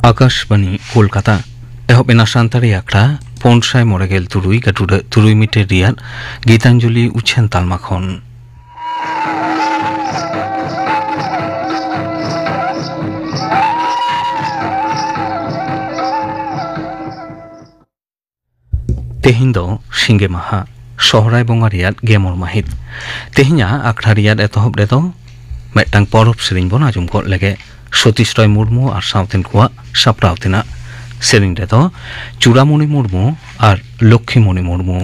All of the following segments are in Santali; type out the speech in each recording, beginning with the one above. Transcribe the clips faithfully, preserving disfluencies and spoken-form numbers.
ᱟᱠᱟᱥᱵᱟᱱᱤ ᱠᱳᱞᱠᱟᱛᱟ᱾ ᱮᱦᱚᱵ ᱮᱱᱟ ᱥᱟᱱᱛᱟᱲᱤ ᱟᱠᱷᱲᱟ ᱯᱩᱱ ᱥᱟᱭ ᱢᱚᱬᱮ ᱜᱮᱞ ᱛᱩᱨᱩᱭ ᱜᱟᱹᱴᱩᱰᱟᱹ ᱛᱩᱨᱩᱭ ᱢᱤᱴᱟᱨ ᱨᱮᱭᱟᱜ ᱜᱤᱛᱟᱧᱡᱚᱞᱤ ᱩᱪᱷᱟᱹᱱ ᱛᱟᱞᱢᱟ ᱠᱷᱚᱱ᱾ ᱛᱮᱦᱮᱧ ᱫᱚ ᱥᱤᱸᱜᱮ ᱢᱟᱦᱟ, ᱥᱚᱦᱨᱟᱭ ᱵᱚᱸᱜᱟ ᱨᱮᱭᱟᱜ ᱜᱮ ᱢᱚᱬ ᱢᱟᱹᱦᱤᱛ᱾ ᱛᱮᱦᱮᱧᱟᱜ ᱟᱠᱷᱲᱟ ᱨᱮᱭᱟᱜ ᱮᱛᱚᱦᱚᱵ ᱨᱮᱫᱚ ᱢᱤᱫᱴᱟᱝ ᱯᱚᱨᱚᱵᱽ ᱥᱮᱨᱮᱧ ᱵᱚᱱ ᱟᱸᱡᱚᱢ ᱜᱚᱫ ᱞᱮᱜᱮ᱾ ᱥᱚᱛᱤᱥ ᱨᱚᱭ ᱢᱩᱨᱢᱩ ᱟᱨ ᱥᱟᱶᱛᱮᱱ ᱠᱚᱣᱟᱜ ᱥᱟᱯᱲᱟᱣ ᱛᱮᱱᱟᱜ᱾ ᱥᱮᱨᱮᱧ ᱨᱮᱫᱚ ᱪᱩᱲᱟᱢᱩᱱᱤ ᱢᱩᱨᱢᱩ ᱟᱨ ᱞᱚᱠᱠᱷᱤᱢᱩᱱᱤ ᱢᱩᱨᱢᱩ᱾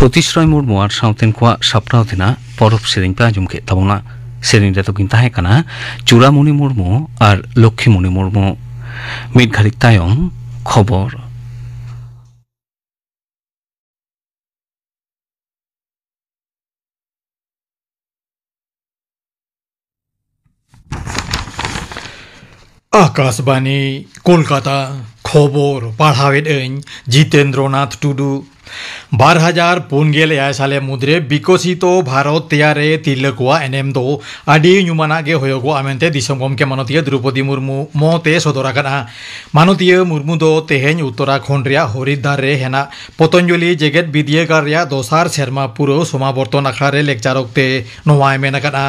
ᱥᱚᱛᱤᱥ ᱨᱚᱭ ᱢᱩᱨᱢᱩ ᱟᱨ ᱥᱟᱶᱛᱮᱱ ᱠᱚᱣᱟᱜ ᱥᱟᱯᱲᱟᱣ ᱛᱮᱱᱟᱜ ᱯᱚᱨᱚᱵᱽ ᱥᱮᱨᱮᱧ ᱯᱮ ᱟᱸᱡᱚᱢ ᱠᱮᱫ ᱛᱟᱵᱚᱱᱟ᱾ ᱥᱮᱨᱮᱧ ᱨᱮᱫᱚ ᱠᱤᱱ ᱛᱟᱦᱮᱸ ᱠᱟᱱᱟ ᱪᱩᱲᱟᱢᱩᱱᱤ ᱢᱩᱨᱢᱩ ᱟᱨ ᱞᱚᱠᱠᱷᱤᱢᱩᱱᱤ ᱢᱩᱨᱢᱩ᱾ ᱢᱤᱫ ᱜᱷᱟᱹᱲᱤᱡ ᱛᱟᱭᱚᱢ ᱠᱷᱚᱵᱚᱨ᱾ ᱟᱠᱟᱥᱵᱟᱱᱤ, ᱠᱳᱞᱠᱟᱛᱟ᱾ ᱠᱷᱚᱵᱚᱨ ᱯᱟᱲᱦᱟᱣᱮᱫ ᱟᱹᱧ ᱡᱤᱛᱮᱱᱫᱨᱚᱱᱟᱛᱷ ᱴᱩᱰᱩ᱾ ᱵᱟᱨ ᱦᱟᱡᱟᱨ ᱯᱩᱱ ᱜᱮᱞ ᱮᱭᱟᱭ ᱥᱟᱞᱮ ᱢᱩᱫᱽᱨᱮ ᱵᱤᱠᱚᱥᱤᱛᱚ ᱵᱷᱟᱨᱚᱛ ᱛᱮᱭᱟᱨ ᱨᱮ ᱛᱤᱨᱞᱟᱹ ᱠᱚᱣᱟᱜ ᱮᱱᱮᱢ ᱫᱚ ᱟᱹᱰᱤ ᱧᱩᱢᱟᱱᱟᱜ ᱜᱮ ᱦᱩᱭᱩᱜᱚᱜᱼᱟ ᱢᱮᱱᱛᱮ ᱫᱤᱥᱚᱢ ᱜᱚᱢᱠᱮ ᱢᱟᱱᱚᱛᱤᱭᱟᱹ ᱫᱨᱚᱣᱯᱚᱫᱤ ᱢᱩᱨᱢᱩ ᱢᱚᱛ ᱮ ᱥᱚᱫᱚᱨ ᱟᱠᱟᱫᱼᱟ᱾ ᱢᱟᱱᱚᱛᱤᱭᱟᱹ ᱢᱩᱨᱢᱩ ᱫᱚ ᱛᱮᱦᱮᱧ ᱩᱛᱛᱚᱨᱟᱠᱷᱚᱸᱰ ᱨᱮᱭᱟᱜ ᱦᱚᱨᱤᱫᱫᱟᱨ ᱨᱮ ᱦᱮᱱᱟᱜ ᱯᱚᱛᱚᱧᱡᱚᱞᱤ ᱡᱮᱜᱮᱛ ᱵᱤᱨᱫᱟᱹᱜᱟᱲ ᱨᱮᱭᱟᱜ ᱫᱚᱥᱟᱨ ᱥᱮᱨᱢᱟ ᱯᱩᱨᱟᱹᱣ ᱥᱚᱢᱟᱵᱚᱨᱛᱚᱱ ᱟᱠᱷᱲᱟ ᱨᱮ ᱞᱮᱠᱪᱟᱨ ᱚᱠᱛᱮ ᱱᱚᱣᱟᱭ ᱢᱮᱱ ᱟᱠᱟᱫᱼᱟ᱾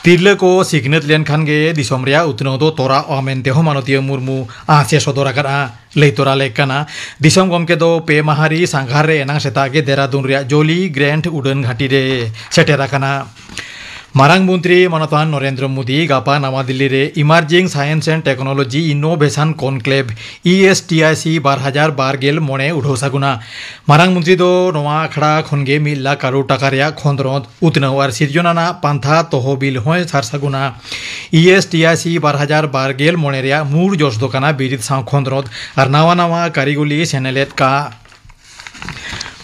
ᱛᱤᱨᱞᱟᱹ ᱠᱚ ᱥᱤᱠᱷᱱᱟᱹᱛ ᱞᱮᱱᱠᱷᱟᱱ ᱜᱮ ᱫᱤᱥᱚᱢ ᱨᱮᱭᱟᱜ ᱩᱛᱱᱟᱹᱣ ᱫᱚ ᱛᱚᱨᱟᱜᱼᱟ ᱢᱮᱱᱛᱮ ᱦᱚᱸ ᱢᱟᱱᱚᱛᱤᱭᱟᱹ ᱢᱩᱨᱢᱩ ᱟᱸᱥ ᱮ ᱥᱚᱫᱚᱨ ᱟᱠᱟᱫᱼᱟ᱾ ᱞᱟᱹᱭ ᱛᱚᱨᱟ ᱞᱮᱠ ᱠᱟᱱᱟ, ᱫᱤᱥᱚᱢ ᱜᱚᱢᱠᱮ ᱫᱚ ᱯᱮ ᱢᱟᱦᱟ ᱨᱤ ᱥᱟᱸᱜᱷᱟᱨ ᱨᱮ ᱮᱱᱟᱝ ᱥᱮᱛᱟᱜ ᱜᱮ ᱫᱮᱨᱟᱫᱩᱱ ᱨᱮᱭᱟᱜ ᱡᱚᱞᱤ ᱜᱨᱮᱱᱰ ᱩᱰᱟᱹᱱ ᱜᱷᱟᱹᱴᱤ ᱨᱮ ᱥᱮᱴᱮᱨ ᱟᱠᱟᱱᱟ᱾ ᱢᱟᱨᱟᱝ ᱢᱚᱱᱛᱨᱤ ᱢᱟᱱᱚᱛᱟᱱ ᱱᱚᱨᱮᱱᱫᱨᱚ ᱢᱳᱫᱤ ᱜᱟᱯᱟ ᱱᱟᱣᱟ ᱫᱤᱞᱞᱤ ᱨᱮ Emerging Science and Technology Innovation Conclave, E S T I C ᱵᱟᱨ ᱦᱟᱡᱟᱨ ᱵᱟᱨ ᱜᱮᱞ ᱢᱚᱬᱮ ᱩᱰᱷᱟᱹᱣ ᱥᱟᱹᱜᱩᱱᱟ᱾ ᱢᱟᱨᱟᱝ ᱢᱚᱱᱛᱨᱤ ᱫᱚ ᱱᱚᱣᱟ ᱟᱠᱷᱲᱟ ᱠᱷᱚᱱ ᱜᱮ ᱢᱤᱫ ᱞᱟᱠᱷ ᱠᱟᱨᱳᱲ ᱴᱟᱠᱟ ᱨᱮᱭᱟᱜ ᱠᱷᱚᱸᱫᱽᱨᱚᱸᱫᱽ, ᱩᱛᱱᱟᱹᱣ ᱟᱨ ᱥᱤᱨᱡᱚᱱ ᱟᱱᱟᱜ ᱯᱟᱱᱛᱷᱟ ᱛᱚᱦᱚᱵᱤᱞ ᱦᱚᱸᱭ ᱥᱟᱨ ᱥᱟᱹᱜᱩᱱᱟ᱾ E S T I C ᱵᱟᱨ ᱦᱟᱡᱟᱨ ᱵᱟᱨ ᱜᱮᱞ ᱢᱚᱬᱮ ᱨᱮᱭᱟᱜ ᱢᱩᱲ ᱡᱚᱥ ᱫᱚ ᱠᱟᱱᱟ ᱵᱤᱨᱤᱫ ᱥᱟᱶ ᱠᱷᱚᱸᱫᱽᱨᱚᱸᱫᱽ ᱟᱨ ᱱᱟᱣᱟ ᱱᱟᱣᱟ ᱠᱟᱹᱨᱤᱜᱚᱞᱤ ᱥᱮᱱᱮᱞᱮᱫ ᱠᱟᱜ᱾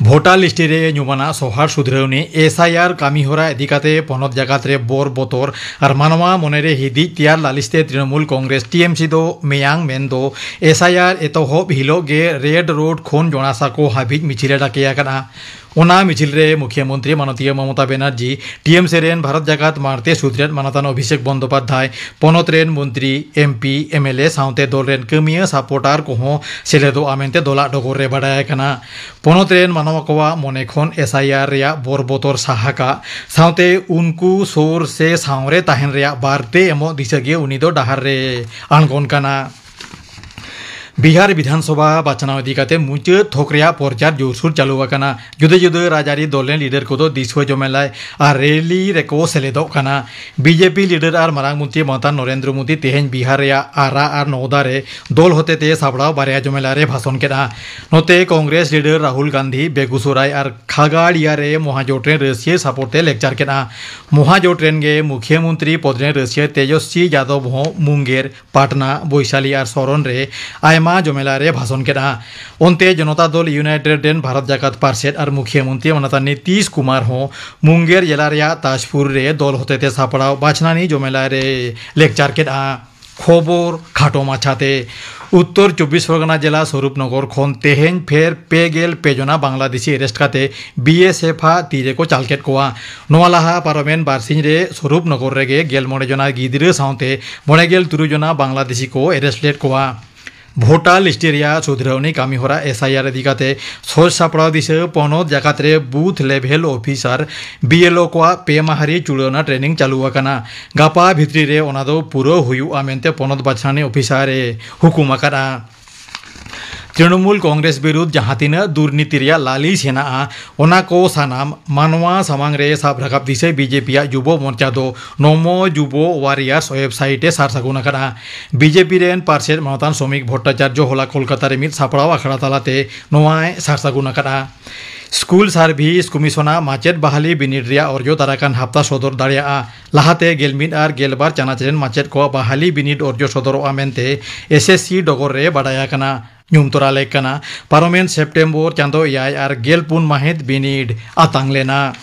ᱵᱷᱳᱴᱟᱨ ᱞᱤᱥᱴ ᱨᱮ ᱧᱩᱢᱟᱱᱟᱜ ᱥᱚᱦᱟᱨ ᱥᱩᱫᱷᱨᱟᱹᱣᱱᱤ, S I R ᱠᱟᱹᱢᱤ ᱦᱚᱨᱟ ᱤᱫᱤ ᱠᱟᱛᱮ ᱯᱚᱱᱚᱛ ᱡᱟᱠᱟᱛ ᱨᱮ ᱵᱚᱨ ᱵᱚᱛᱚᱨ ᱟᱨ ᱢᱟᱱᱣᱟ ᱢᱚᱱᱮ ᱨᱮ ᱦᱤᱫᱤᱡ ᱛᱮᱭᱟᱨ ᱞᱟᱹᱞᱤᱥ ᱛᱮ Trinamool Congress, T M C, ᱫᱚ ᱢᱮᱭᱟᱝ ᱢᱮᱱ ᱫᱚ S I R ᱮᱛᱚᱦᱚᱵ ᱦᱤᱞᱳᱜ ᱜᱮ ᱨᱮᱰ ᱨᱳᱰ ᱠᱷᱚᱱ ᱡᱚᱱᱟᱥᱟᱠᱚ ᱦᱟᱹᱵᱤᱡ ᱢᱤᱪᱷᱤᱞ ᱮ ᱰᱟᱠᱮ ᱟᱠᱟᱫᱼᱟ᱾ ᱚᱱᱟ ᱢᱤᱪᱷᱤᱞ ᱨᱮ ᱢᱩᱠᱷᱭᱟᱹ ᱢᱚᱱᱛᱨᱤ ᱢᱟᱱᱚᱛᱤᱭᱟᱹ ᱢᱚᱢᱚᱛᱟ ᱵᱮᱱᱟᱨᱡᱤ, T M C ᱨᱮᱱ ᱵᱷᱟᱨᱚᱛ ᱡᱟᱠᱟᱛ ᱢᱟᱬᱛᱮ ᱥᱩᱛᱨᱮᱛ ᱢᱟᱱᱚᱛᱟᱱ ᱚᱵᱷᱤᱥᱮᱠ ᱵᱚᱱᱫᱳᱯᱟᱫᱷᱭᱟᱭ, ᱯᱚᱱᱚᱛ ᱨᱮᱱ ᱢᱚᱱᱛᱨᱤ, M P, M L A ᱥᱟᱶᱛᱮ ᱫᱚᱞ ᱨᱮᱱ ᱠᱟᱹᱢᱤᱭᱟᱹ ᱥᱟᱯᱚᱴᱟᱨ ᱠᱚᱦᱚᱸ ᱥᱮᱞᱮᱫᱚᱜᱼᱟ ᱢᱮᱱᱛᱮ ᱫᱚᱞᱟᱜ ᱰᱚᱜᱚᱨ ᱨᱮ ᱵᱟᱰᱟᱭ ᱟᱠᱟᱱᱟ᱾ ᱯᱚᱱᱚᱛ ᱨᱮᱱ ᱢᱟᱱᱣᱟ ᱠᱚᱣᱟᱜ ᱢᱚᱱᱮ ᱠᱷᱚᱱ S I R ᱨᱮᱭᱟᱜ ᱵᱚᱨ ᱵᱚᱛᱚᱨ ᱥᱟᱦᱟ ᱠᱟᱜ ᱥᱟᱶᱛᱮ ᱩᱱᱠᱩ ᱥᱩᱨ ᱥᱮ ᱥᱟᱶᱨᱮ ᱛᱟᱦᱮᱱ ᱨᱮᱭᱟᱜ ᱵᱟᱨᱛᱮ ᱮᱢᱚᱜ ᱫᱤᱥᱟᱹ ᱜᱮ ᱩᱱᱤ ᱫᱚ ᱰᱟᱦᱟᱨ ᱨᱮ ᱟᱬᱜᱚᱱ ᱠᱟᱱᱟ᱾ ᱵᱤᱦᱟᱨ ᱵᱤᱫᱷᱟᱱ ᱥᱚᱵᱷᱟ ᱵᱟᱪᱷᱱᱟᱣ ᱤᱫᱤ ᱠᱟᱛᱮ ᱢᱩᱪᱟᱹᱫ ᱛᱷᱚᱠ ᱨᱮᱭᱟᱜ ᱯᱨᱚᱪᱟᱨ ᱡᱳᱨᱥᱳᱨ ᱪᱟᱹᱞᱩ ᱟᱠᱟᱱᱟ᱾ ᱡᱩᱫᱟᱹ ᱡᱩᱫᱟᱹ ᱨᱟᱡᱽᱟᱹᱨᱤ ᱫᱚᱞ ᱨᱮᱱ ᱞᱤᱰᱟᱨ ᱠᱚᱫᱚ ᱫᱤᱥᱣᱟᱹ ᱡᱚᱢᱮᱞᱟᱭ ᱟᱨ ᱨᱮᱞᱤ ᱨᱮᱠᱚ ᱥᱮᱞᱮᱫᱚᱜ ᱠᱟᱱᱟ᱾ ᱵᱤᱡᱮᱯᱤ ᱞᱤᱰᱟᱨ ᱟᱨ ᱢᱟᱨᱟᱝ ᱢᱚᱱᱛᱨᱤ ᱢᱚᱢᱚᱛᱟ ᱱᱚᱨᱮᱱᱫᱨᱚ ᱢᱳᱫᱤ ᱛᱮᱦᱮᱧ ᱵᱤᱦᱟᱨ ᱨᱮᱭᱟᱜ ᱟᱨᱟ ᱟᱨ ᱱᱚᱣᱫᱟ ᱨᱮ ᱫᱚᱞ ᱦᱚᱛᱮᱛᱮ ᱥᱟᱯᱲᱟᱣ ᱵᱟᱨᱭᱟ ᱡᱚᱢᱮᱞᱟ ᱨᱮ ᱵᱷᱟᱥᱚᱱ ᱠᱮᱫᱼᱟ᱾ ᱱᱚᱛᱮ ᱠᱚᱝᱜᱨᱮᱥ ᱞᱤᱰᱟᱨ ᱨᱟᱦᱩᱞ ᱜᱟᱱᱫᱷᱤ ᱵᱮᱜᱩᱥᱚᱨᱟᱭ ᱟᱨ ᱠᱷᱟᱜᱟᱲᱤᱭᱟ ᱨᱮ ᱢᱚᱦᱟᱡᱳᱴ ᱨᱮᱱ ᱨᱟᱹᱥᱤᱭᱟᱹ ᱥᱟᱯᱚᱨ ᱛᱮ ᱞᱮᱠᱪᱟᱨ ᱠᱮᱫᱼᱟ᱾ ᱢᱚᱦᱟᱡᱳᱴ ᱨᱮᱱ ᱜᱮ ᱢᱩᱠᱷᱭᱟᱹ ᱢᱚᱱᱛᱨᱤ ᱯᱚᱫ ᱨᱮᱱ ᱨᱟᱹᱥᱤᱭᱟᱹ ᱛᱮᱡᱚᱥᱣᱤ ᱡᱟᱫᱚᱵ ᱦᱚᱸ ᱢᱩᱝᱜᱮᱨ, ᱯᱟᱴᱱᱟ, ᱵᱳᱭᱥᱟᱞᱤ ᱟᱨ ᱥᱚᱨᱚᱱ ᱨᱮ ᱟᱭᱢᱟ ᱡᱚᱢᱮᱞᱟ ᱨᱮ ᱵᱷᱟᱥᱚᱱ ᱠᱮᱫᱼᱟ᱾ ᱚᱱᱛᱮ ᱡᱚᱱᱚᱛᱟ ᱫᱚᱞ ᱤᱭᱩᱱᱟᱭᱴᱮᱰ ᱨᱮᱱ ᱵᱷᱟᱨᱚᱛ ᱡᱟᱠᱟᱛ ᱯᱟᱨᱥᱮᱛ ᱟᱨ ᱢᱩᱠᱷᱭᱟᱹ ᱢᱚᱱᱛᱨᱤ ᱢᱚᱢᱚᱛᱟ ᱱᱤᱛᱤᱥ ᱠᱩᱢᱟᱨ ᱦᱚᱸ ᱢᱩᱝᱜᱮᱨ ᱡᱮᱞᱟ ᱨᱮᱭᱟᱜ ᱛᱟᱡᱽᱯᱩᱨ ᱨᱮ ᱫᱚᱞ ᱦᱚᱛᱮᱛᱮ ᱥᱟᱯᱲᱟᱣ ᱵᱟᱪᱷᱱᱟᱱᱤ ᱡᱚᱢᱮᱞᱟ ᱨᱮ ᱞᱮᱠᱪᱟᱨ ᱠᱮᱫᱼᱟ᱾ ᱠᱷᱚᱵᱚᱨ ᱠᱷᱟᱴᱚ ᱢᱟᱪᱷᱟᱛᱮ᱾ ᱩᱛᱛᱚᱨ ᱪᱚᱵᱵᱤᱥ ᱯᱚᱨᱜᱚᱱᱟ ᱡᱮᱞᱟ ᱥᱚᱨᱩᱯᱱᱚᱜᱚᱨ ᱠᱷᱚᱱ ᱛᱮᱦᱮᱧ ᱯᱷᱮᱨ ᱯᱮ ᱜᱮᱞ ᱯᱮ ᱡᱚᱱᱟ ᱵᱟᱝᱞᱟᱫᱮᱥᱤ ᱮᱨᱮᱥᱴ ᱠᱟᱛᱮ ᱵᱤ ᱮᱥ ᱮᱯᱷ ᱟᱜ ᱛᱤ ᱨᱮᱠᱚ ᱪᱟᱞ ᱠᱮᱫ ᱠᱚᱣᱟ᱾ ᱱᱚᱣᱟ ᱞᱟᱦᱟ ᱯᱟᱨᱚᱢᱮᱱ ᱵᱟᱨᱥᱤᱧ ᱨᱮ ᱥᱚᱨᱩᱯᱱᱚᱜᱚᱨ ᱨᱮᱜᱮ ᱜᱮᱞ ᱢᱚᱬᱮ ᱡᱚᱱᱟ ᱜᱤᱫᱽᱨᱟᱹ ᱥᱟᱶᱛᱮ ᱢᱚᱬᱮ ᱜᱮᱞ ᱛᱩᱨᱩᱭ ᱡᱚᱱᱟ ᱵᱟᱝᱞᱟᱫᱮᱥᱤ ᱠᱚ ᱮᱨᱮᱥᱴ ᱞᱮᱫ ᱠᱚᱣᱟ᱾ ᱵᱷᱳᱴᱟᱨ ᱞᱤᱥᱴ ᱨᱮᱭᱟᱜ ᱥᱩᱫᱷᱨᱟᱹᱣᱱᱤ ᱠᱟᱹᱢᱤ ᱦᱚᱨᱟ ᱮᱥ ᱟᱭ ᱟᱨ ᱤᱫᱤ ᱠᱟᱛᱮ ᱥᱚᱡᱽ ᱥᱟᱯᱲᱟᱣ ᱫᱤᱥᱟᱹ᱾ ᱯᱚᱱᱚᱛ ᱡᱟᱠᱟᱛ ᱨᱮ ᱵᱩᱛᱷ ᱞᱮᱵᱷᱮᱞ ᱚᱯᱷᱤᱥᱟᱨ, ᱵᱤ ᱮᱞ ᱳ ᱠᱚᱣᱟᱜ ᱯᱮ ᱢᱟᱦᱟ ᱨᱮ ᱪᱩᱲᱟᱹᱣᱱᱟ ᱴᱨᱮᱱᱤᱝ ᱪᱟᱹᱞᱩ ᱟᱠᱟᱱᱟ᱾ ᱜᱟᱯᱟ ᱵᱷᱤᱛᱨᱤ ᱨᱮ ᱚᱱᱟ ᱫᱚ ᱯᱩᱨᱟᱹᱣ ᱦᱩᱭᱩᱜᱼᱟ ᱢᱮᱱᱛᱮ ᱯᱚᱱᱚᱛ ᱵᱟᱪᱷᱱᱟᱣ ᱚᱯᱷᱤᱥᱟᱨ ᱮ ᱦᱩᱠᱩᱢ ᱟᱠᱟᱫᱼᱟ᱾ ᱛᱨᱤᱱᱚᱢᱩᱞ ᱠᱚᱝᱜᱨᱮᱥ ᱵᱤᱨᱩᱫᱽ ᱡᱟᱦᱟᱸ ᱛᱤᱱᱟᱹᱜ ᱫᱩᱨᱱᱤᱛᱤ ᱨᱮᱭᱟᱜ ᱞᱟᱹᱞᱤᱥ ᱦᱮᱱᱟᱜᱼᱟ, ᱚᱱᱟ ᱠᱚ ᱥᱟᱱᱟᱢ ᱢᱟᱱᱣᱟ ᱥᱟᱢᱟᱝ ᱨᱮ ᱥᱟᱵ ᱨᱟᱠᱟᱵ ᱫᱤᱥᱟᱹ ᱵᱤ ᱡᱮ ᱯᱤ ᱟᱜ ᱡᱩᱵᱚ ᱢᱚᱨᱪᱟ ᱫᱚ ᱱᱚᱢᱚ ᱡᱩᱵᱚ ᱣᱟᱨᱤᱭᱟᱨᱥ ᱣᱮᱵᱥᱟᱭᱤᱴ ᱮ ᱥᱟᱨ ᱥᱟᱹᱜᱩᱱ ᱟᱠᱟᱫᱼᱟ᱾ ᱵᱤ ᱡᱮ ᱯᱤ ᱨᱮᱱ ᱯᱟᱨᱥᱮᱛ ᱢᱟᱱᱚᱛᱟᱱ ᱥᱚᱢᱤᱠ ᱵᱷᱚᱴᱴᱟᱪᱟᱨᱡᱚ ᱦᱚᱞᱟ ᱠᱳᱞᱠᱟᱛᱟ ᱨᱮ ᱢᱤᱫ ᱥᱟᱯᱲᱟᱣ ᱟᱠᱷᱲᱟ ᱛᱟᱞᱟᱛᱮ ᱱᱚᱣᱟᱭ ᱥᱟᱨ ᱥᱟᱹᱜᱩᱱ ᱟᱠᱟᱫᱼᱟ᱾ ᱥᱠᱩᱞ ᱥᱟᱨᱵᱷᱤᱥ ᱠᱚᱢᱤᱥᱚᱱᱟᱜ ᱢᱟᱪᱮᱫ ᱵᱟᱦᱟᱞᱤ ᱵᱤᱱᱤᱰ ᱨᱮᱭᱟᱜ ᱚᱨᱡᱚ ᱫᱟᱨᱟᱭ ᱠᱟᱱ ᱦᱟᱯᱛᱟ ᱥᱚᱫᱚᱨ ᱫᱟᱲᱮᱭᱟᱜᱼᱟ᱾ ᱞᱟᱦᱟᱛᱮ ᱜᱮᱞ ᱢᱤᱫ ᱟᱨ ᱜᱮᱞ ᱵᱟᱨ ᱪᱟᱱᱟᱪ ᱨᱮᱱ ᱢᱟᱪᱮᱫ ᱠᱚᱣᱟᱜ ᱵᱟᱦᱟᱞᱤ ᱵᱤᱱᱤᱰ ᱚᱨᱡᱚ ᱥᱚᱫᱚᱨᱚᱜᱼᱟ ᱢᱮᱱᱛᱮ ᱮᱥ ᱮᱥ ᱥᱤ ᱰᱚᱜᱚᱨ ᱨᱮ ᱵᱟᱰᱟᱭ ᱟᱠᱟᱱᱟ᱾ ᱧᱩᱢ ᱛᱚᱨᱟ ᱞᱮᱠ ᱠᱟᱱᱟ, ᱯᱟᱨᱚᱢᱮᱱ ᱥᱮᱯᱴᱮᱢᱵᱚᱨ ᱪᱟᱸᱫᱚ ᱮᱭᱟᱭ ᱟᱨ ᱜᱮᱞ ᱯᱩᱱ ᱢᱟᱹᱦᱤᱛ ᱵᱤᱱᱤᱰ ᱟᱛᱟᱝ ᱞᱮᱱᱟ᱾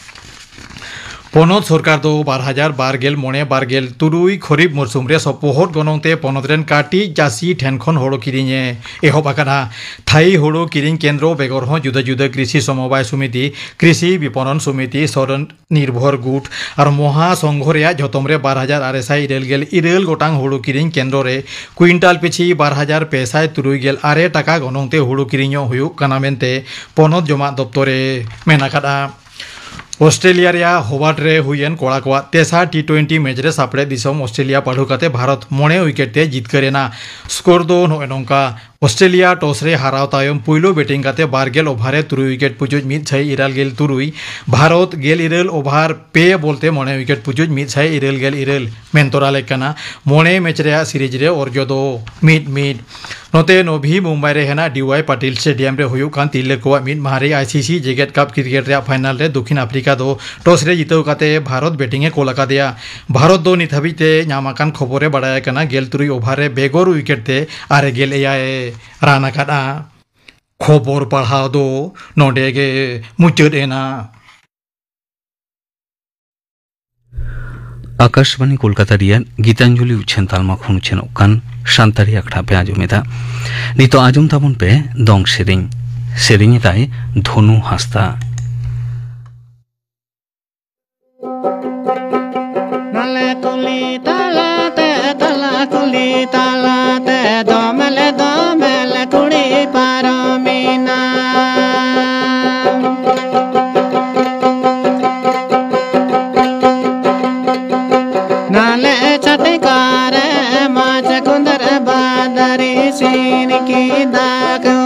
ᱯᱚᱱᱚᱛ ᱥᱚᱨᱠᱟᱨ ᱫᱚ ᱵᱟᱨ ᱦᱟᱡᱟᱨ ᱵᱟᱨ ᱜᱮᱞ ᱢᱚᱬᱮ ᱵᱟᱨ ᱜᱮᱞ ᱛᱩᱨᱩᱭ ᱠᱷᱚᱨᱤᱯ ᱢᱚᱨᱥᱩᱢ ᱨᱮ ᱥᱚᱯᱚᱦᱚᱫ ᱜᱚᱱᱚᱝ ᱛᱮ ᱯᱚᱱᱚᱛ ᱨᱮᱱ ᱠᱟᱹᱴᱤᱡ ᱪᱟᱹᱥᱤ ᱴᱷᱮᱱ ᱠᱷᱚᱱ ᱦᱳᱲᱳ ᱠᱤᱨᱤᱧ ᱮ ᱮᱦᱚᱵ ᱟᱠᱟᱫᱟ᱾ ᱛᱷᱟᱭᱤ ᱦᱳᱲᱳ ᱠᱤᱨᱤᱧ ᱠᱮᱱᱫᱨᱚ ᱵᱮᱜᱚᱨ ᱦᱚᱸ ᱡᱩᱫᱟᱹ ᱡᱩᱫᱟᱹ ᱠᱨᱤᱥᱤ ᱥᱚᱢᱚᱵᱟᱭ ᱥᱚᱢᱤᱛᱤ, ᱠᱨᱤᱥᱤ ᱵᱤᱯᱚᱱᱚᱱ ᱥᱚᱢᱤᱛᱤ, ᱥᱚᱨᱚᱱ ᱱᱤᱨᱵᱷᱚᱨ ᱜᱩᱴ ᱟᱨ ᱢᱚᱦᱟ ᱥᱚᱝᱜᱷᱚ ᱨᱮᱭᱟᱜ ᱡᱷᱚᱛᱚᱢ ᱨᱮ ᱵᱟᱨ ᱦᱟᱡᱟᱨ ᱟᱨᱮ ᱥᱟᱭ ᱤᱨᱟᱹᱞ ᱜᱮᱞ ᱤᱨᱟᱹᱞ ᱜᱚᱴᱟᱝ ᱦᱳᱲᱳ ᱠᱤᱨᱤᱧ ᱠᱮᱱᱫᱨᱚ ᱨᱮ ᱠᱩᱭᱤᱱᱴᱟᱞ ᱯᱤᱪᱷᱤ ᱵᱟᱨ ᱦᱟᱡᱟᱨ ᱯᱮ ᱥᱟᱭ ᱛᱩᱨᱩᱭ ᱜᱮᱞ ᱟᱨᱮ ᱴᱟᱠᱟ ᱜᱚᱱᱚᱝ ᱛᱮ ᱦᱳᱲᱳ ᱠᱤᱨᱤᱧᱚᱜ ᱦᱩᱭᱩᱜ ᱠᱟᱱᱟ ᱢᱮᱱᱛᱮ ᱯᱚᱱᱚᱛ ᱡᱚᱢᱟᱜ ᱫᱚᱯᱛᱚᱨ ᱮ ᱢᱮᱱ ᱟᱠᱟᱫᱼᱟ᱾ ᱚᱥᱴᱨᱮᱞᱤᱭᱟ ᱨᱮᱭᱟᱜ ᱦᱳᱵᱟᱨᱴ ᱨᱮ ᱦᱩᱭᱮᱱ ᱠᱚᱲᱟ ᱠᱚᱣᱟᱜ ᱛᱮᱥᱟᱨ ᱴᱤ ᱴᱩᱭᱮᱱᱴᱤ ᱢᱮᱪ ᱨᱮ ᱥᱟᱯᱲᱮᱫ ᱫᱤᱥᱚᱢ ᱚᱥᱴᱨᱮᱞᱤᱭᱟ ᱯᱟᱹᱰᱷᱩ ᱠᱟᱛᱮ ᱵᱷᱟᱨᱚᱛ ᱢᱚᱬᱮ ᱩᱭᱠᱮᱴ ᱛᱮ ᱡᱤᱛᱠᱟᱹᱨ ᱮᱱᱟ᱾ ᱥᱠᱳᱨ ᱫᱚ ᱱᱚᱜᱼᱚᱭ ᱱᱚᱝᱠᱟ: ᱚᱥᱴᱨᱮᱞᱤᱭᱟ ᱴᱚᱥ ᱨᱮ ᱦᱟᱨᱟᱣ ᱛᱟᱭᱚᱢ ᱯᱩᱭᱞᱩ ᱵᱮᱴᱤᱝ ᱠᱟᱛᱮ ᱵᱟᱨ ᱜᱮᱞ ᱳᱵᱷᱟᱨ ᱨᱮ ᱛᱩᱨᱩᱭ ᱩᱭᱠᱮᱴ ᱯᱩᱡᱩᱡ ᱢᱤᱫ ᱥᱟᱭ ᱤᱨᱟᱹᱞ ᱜᱮᱞ ᱛᱩᱨᱩᱭ, ᱵᱷᱟᱨᱚᱛ ᱜᱮᱞ ᱤᱨᱟᱹᱞ ᱳᱵᱷᱟᱨ ᱯᱮ ᱵᱚᱞ ᱛᱮ ᱢᱚᱬᱮ ᱩᱭᱠᱮᱴ ᱯᱩᱡᱩᱡ ᱢᱤᱫ ᱥᱟᱭ ᱤᱨᱟᱹᱞ ᱜᱮᱞ ᱤᱨᱟᱹᱞ ᱢᱮᱱ ᱛᱚᱨᱟ ᱞᱮᱫ ᱠᱟᱱᱟ᱾ ᱢᱚᱬᱮ ᱢᱮᱪ ᱨᱮᱭᱟᱜ ᱥᱤᱨᱤᱡᱽ ᱨᱮ ᱚᱨᱡᱚ ᱫᱚ ᱢᱤᱫ ᱢᱤᱫ᱾ ᱱᱚᱛᱮ ᱱᱚᱵᱷᱤ ᱢᱩᱢᱵᱟᱭ ᱨᱮ ᱦᱮᱱᱟᱜ ᱰᱤ ᱣᱟᱭ ᱯᱟᱴᱤᱞ ᱥᱴᱮᱰᱤᱭᱟᱢ ᱨᱮ ᱦᱩᱭᱩᱜ ᱠᱟᱱ ᱛᱤᱨᱞᱟᱹ ᱠᱚᱣᱟᱜ ᱢᱤᱫ ᱢᱟᱦᱟ ᱨᱮ ᱟᱭ ᱥᱤ ᱥᱤ ᱡᱮᱜᱮᱛ ᱠᱟᱯ ᱠᱨᱤᱠᱮᱴ ᱨᱮᱭᱟᱜ ᱯᱷᱟᱭᱱᱟᱞ ᱨᱮ ᱫᱚᱠᱷᱤᱱ ᱟᱯᱷᱨᱤᱠᱟ ᱫᱚ ᱴᱚᱥ ᱨᱮ ᱡᱤᱛᱟᱹᱣ ᱠᱟᱛᱮ ᱵᱷᱟᱨᱚᱛ ᱵᱮᱴᱤᱝ ᱮ ᱠᱳᱞ ᱟᱠᱟᱫᱮᱭᱟ᱾ ᱵᱷᱟᱨᱚᱛ ᱫᱚ ᱱᱤᱛ ᱦᱟᱹᱵᱤᱡ ᱛᱮ ᱧᱟᱢ ᱟᱠᱟᱱ ᱠᱷᱚᱵᱚᱨ ᱨᱮ ᱵᱟᱲᱟᱭ ᱟᱠᱟᱱᱟ, ᱜᱮᱞ ᱛᱩᱨᱩᱭ ᱳᱵᱷᱟᱨ ᱨᱮ ᱵᱮᱜᱚᱨ ᱩᱭᱠᱮᱴ ᱛᱮ ᱟᱨᱮ ᱜᱮᱞ ᱮᱭᱟᱭ ᱨᱟᱱ ᱟᱠᱟᱫᱼᱟ᱾ ᱠᱷᱚᱵᱚᱨ ᱯᱟᱲᱦᱟᱣ ᱫᱚ ᱱᱚᱰᱮ ᱜᱮ ᱢᱩᱪᱟᱹᱫ ᱮᱱᱟ᱾ ᱟᱠᱟᱥᱵᱟᱱᱤ ᱠᱳᱞᱠᱟᱛᱟ ᱨᱮᱭᱟᱜ ᱜᱤᱛᱟᱧᱡᱚᱞᱤ ᱩᱪᱷᱟᱹᱱ ᱛᱟᱞᱢᱟ ᱠᱷᱚᱱ ᱩᱪᱷᱟᱹᱱᱚᱜ ᱠᱟᱱ ᱥᱟᱱᱛᱟᱲᱤ ᱟᱠᱷᱲᱟ ᱯᱮ ᱟᱸᱡᱚᱢ ᱮᱫᱟ᱾ ᱱᱤᱛᱚᱜ ᱟᱸᱡᱚᱢ ᱛᱟᱵᱚᱱ ᱯᱮ ᱫᱚᱝ ᱥᱮᱨᱮᱧ᱾ ᱥᱮᱨᱮᱧ ᱮᱫᱟᱭ ᱫᱷᱚᱱᱩ ᱦᱟᱸᱥᱫᱟ᱾ ᱱᱟᱞᱮ ᱠᱩᱞᱦᱤ ᱛᱟᱞᱟᱛᱮ, ᱛᱟᱞᱟ ᱠᱩᱞᱦᱤ ᱛᱟᱞᱟᱛᱮ, ᱫᱚᱢᱮᱞᱮ ᱫᱚᱢᱮᱞᱮ ᱠᱩᱲᱤ ᱯᱟᱨᱚᱢᱮᱱᱟ᱾ ᱱᱟᱞᱮ ᱪᱷᱟᱴᱠᱟ ᱨᱮ ᱢᱟᱪ ᱠᱩᱸᱫᱟᱹᱨ ᱵᱟᱫᱟᱨᱤ ᱥᱤᱱ ᱠᱤᱫᱟ ᱠᱚ,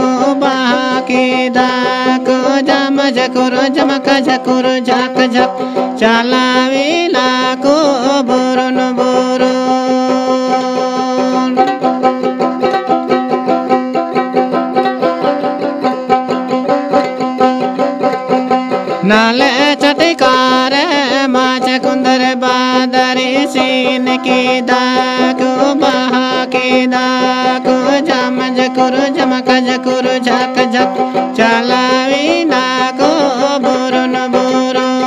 ᱵᱟᱦᱟ ᱠᱤᱫᱟ ᱠᱚ, ᱡᱟᱢ ᱡᱷᱟᱠᱩᱨ ᱡᱷᱟᱢᱠᱟ ᱡᱷᱟᱠᱩᱨ ᱡᱷᱟᱠ ᱡᱷᱟᱠ, ᱪᱟᱞᱟᱣᱤᱱᱟ ᱠᱚ ᱵᱩᱨᱩᱱ ᱵᱩᱨᱩᱱ᱾ ᱱᱟᱞᱮ ᱪᱷᱟᱴᱠᱟ ᱨᱮ ᱢᱟᱪ ᱠᱩᱸᱫᱟᱹᱨ ᱵᱟᱫᱟᱨᱤ ᱥᱤᱱ ᱠᱤᱫᱟ ᱠᱚ, ᱵᱟᱦᱟ ᱠᱤᱫᱟ ᱠᱚ, ᱡᱟᱢ ᱡᱷᱟᱠᱩᱨ ᱡᱷᱟᱢᱠᱟ ᱡᱷᱟᱠᱩᱨ ᱡᱷᱟᱠ ᱡᱷᱟᱠ, ᱪᱟᱞᱟᱣᱤᱱᱟ ᱠᱚ ᱵᱩᱨᱩᱱ ᱵᱩᱨᱩᱱ᱾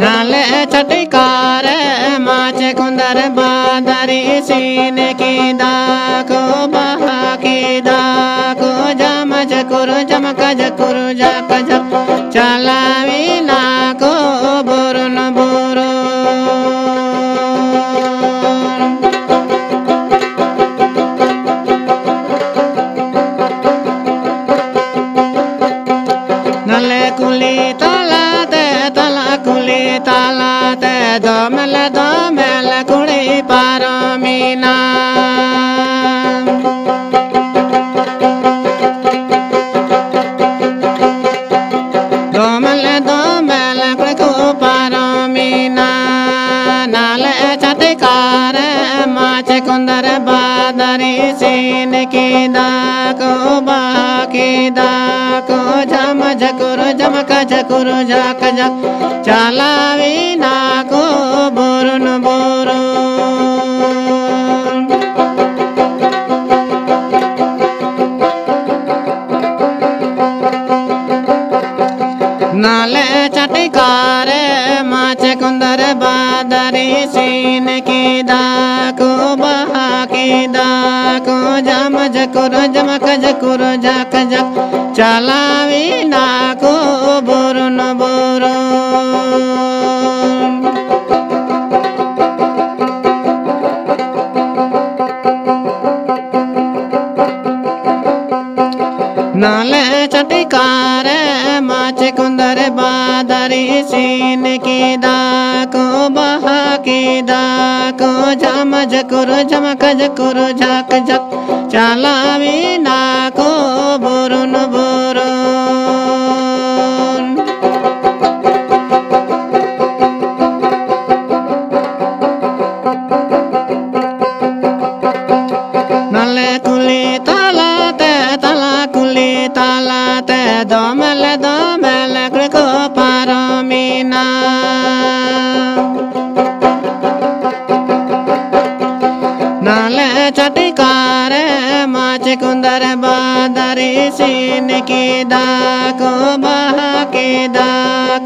ᱱᱟᱞᱮ ᱪᱷᱟᱴᱠᱟ ᱨᱮ ᱢᱟᱪ ᱠᱩᱸᱫᱟᱹᱨ ᱵᱟᱫᱟᱨᱤ ᱥᱤᱱ ᱠᱤᱫᱟ ᱠᱚ, ᱵᱟᱦᱟ ᱠᱤᱫᱟ ᱠᱚ, ᱡᱟᱢ ᱡᱷᱟᱠᱩᱨ ᱡᱷᱟᱢᱠᱟ ᱡᱷᱟᱠᱩᱨ ᱡᱷᱟᱠ ᱡᱷᱟᱠ, ᱪᱟᱞᱟᱣᱤᱱᱟ ᱠᱚ ᱵᱩᱨᱩᱱ ᱵᱩᱨᱩᱱ᱾ ᱠᱩᱞᱦᱤ ᱛᱟᱞᱟᱛᱮ, ᱛᱟᱞᱟ ᱠᱩᱞᱦᱤ ᱛᱟᱞᱟᱛᱮ ᱫᱚᱢᱮᱞ ᱫᱚᱢᱮᱞ ᱠᱩᱲᱤ ᱯᱟᱨᱚᱢᱮᱱᱟ᱾ ᱫᱚᱢᱮᱞ ᱫᱚᱢᱮᱞ ᱠᱩᱲᱤ ᱠᱚ ᱯᱟᱨᱚᱢᱮᱱᱟ᱾ ᱱᱟᱞᱮ ᱪᱟᱹᱴᱤ ᱠᱟᱨᱮ ᱢᱟᱪᱮ ᱠᱚᱸᱫᱟᱨ ᱵᱟᱫᱟᱨᱤ ᱥᱤᱱ ᱠᱮᱫᱟ ᱠᱚ, ᱵᱟᱦᱟ ᱠᱮᱫᱟ ᱠᱚ, ᱡᱷᱟᱢ ᱡᱷᱟᱠᱩᱨ ᱡᱷᱟᱢᱠᱟ ᱡᱷᱟᱠᱩᱨ ᱡᱷᱟᱠ ᱡᱷᱟᱠ ᱪᱟᱞᱟᱣᱮᱱᱟ ᱠᱚ ᱵᱩᱨᱩᱱ ᱵᱩᱨᱩᱱ᱾ ᱱᱟᱞᱮ ᱪᱟᱹᱴᱤ ᱠᱟᱨᱮ ᱢᱟᱪᱮ ᱠᱚᱸᱫᱟᱨ ᱵᱟᱫᱟᱨᱤ ᱥᱤᱱ ᱠᱮᱫᱟ ᱠᱚ, ᱵᱟᱦᱟ ᱠᱮᱫᱟ ᱠᱚ, ᱡᱷᱟᱢ ᱡᱷᱟᱠᱩᱨ ᱡᱷᱟᱢᱠᱟ ᱡᱷᱟᱠᱩᱨ ᱡᱷᱟᱠ ᱡᱷᱟᱠ ᱪᱟᱞᱟᱣᱮᱱᱟ ᱠᱚ ᱵᱩᱨᱩᱱ ᱵᱩᱨᱩᱱ᱾ ᱱᱟᱞᱮ ᱪᱟᱹᱴᱤ ᱠᱟᱨᱮ ᱢᱟᱪᱮ ᱠᱚᱸᱫᱟᱨ ᱵᱟᱫᱟᱨᱤ ᱥᱤᱱ ᱠᱮᱫᱟ ᱠᱚ, ᱵᱟᱦᱟ ᱠᱮᱫᱟ ᱠᱚ, ᱡᱷᱟᱢ ᱡᱷᱟᱠᱩᱨ ᱡᱷᱟᱢᱠᱟ ᱡᱷᱟᱠᱩᱨ ᱡᱷᱟᱠ ᱡᱷᱟᱠ ᱪᱟᱞᱟᱣᱮᱱᱟ ᱠᱚ ᱵᱩᱨᱩᱱ ᱵᱩᱨᱩᱱ᱾ ᱱᱟᱞᱮ ᱠᱩᱞᱦᱤ ᱛᱟᱞᱟᱛᱮ, ᱛᱟᱞᱟ ᱠᱩᱞᱦᱤ ᱛᱟᱞᱟᱛᱮ ᱫᱚᱢᱮᱞ ᱫᱚᱢᱮᱞ ᱠᱩᱲᱤ ᱠᱚ ᱯᱟᱨᱚᱢᱮᱱᱟ᱾ ᱱᱟᱞᱮ ᱪᱟᱹᱴᱤ ᱠᱟᱨᱮ ᱢᱟᱪᱮ ᱠᱚᱸᱫᱟᱨ ᱵᱟᱫᱟᱨᱤ ᱥᱤᱱ ᱠᱮᱫᱟ ᱠᱚ, ᱵᱟᱦᱟ ᱠᱮᱫᱟ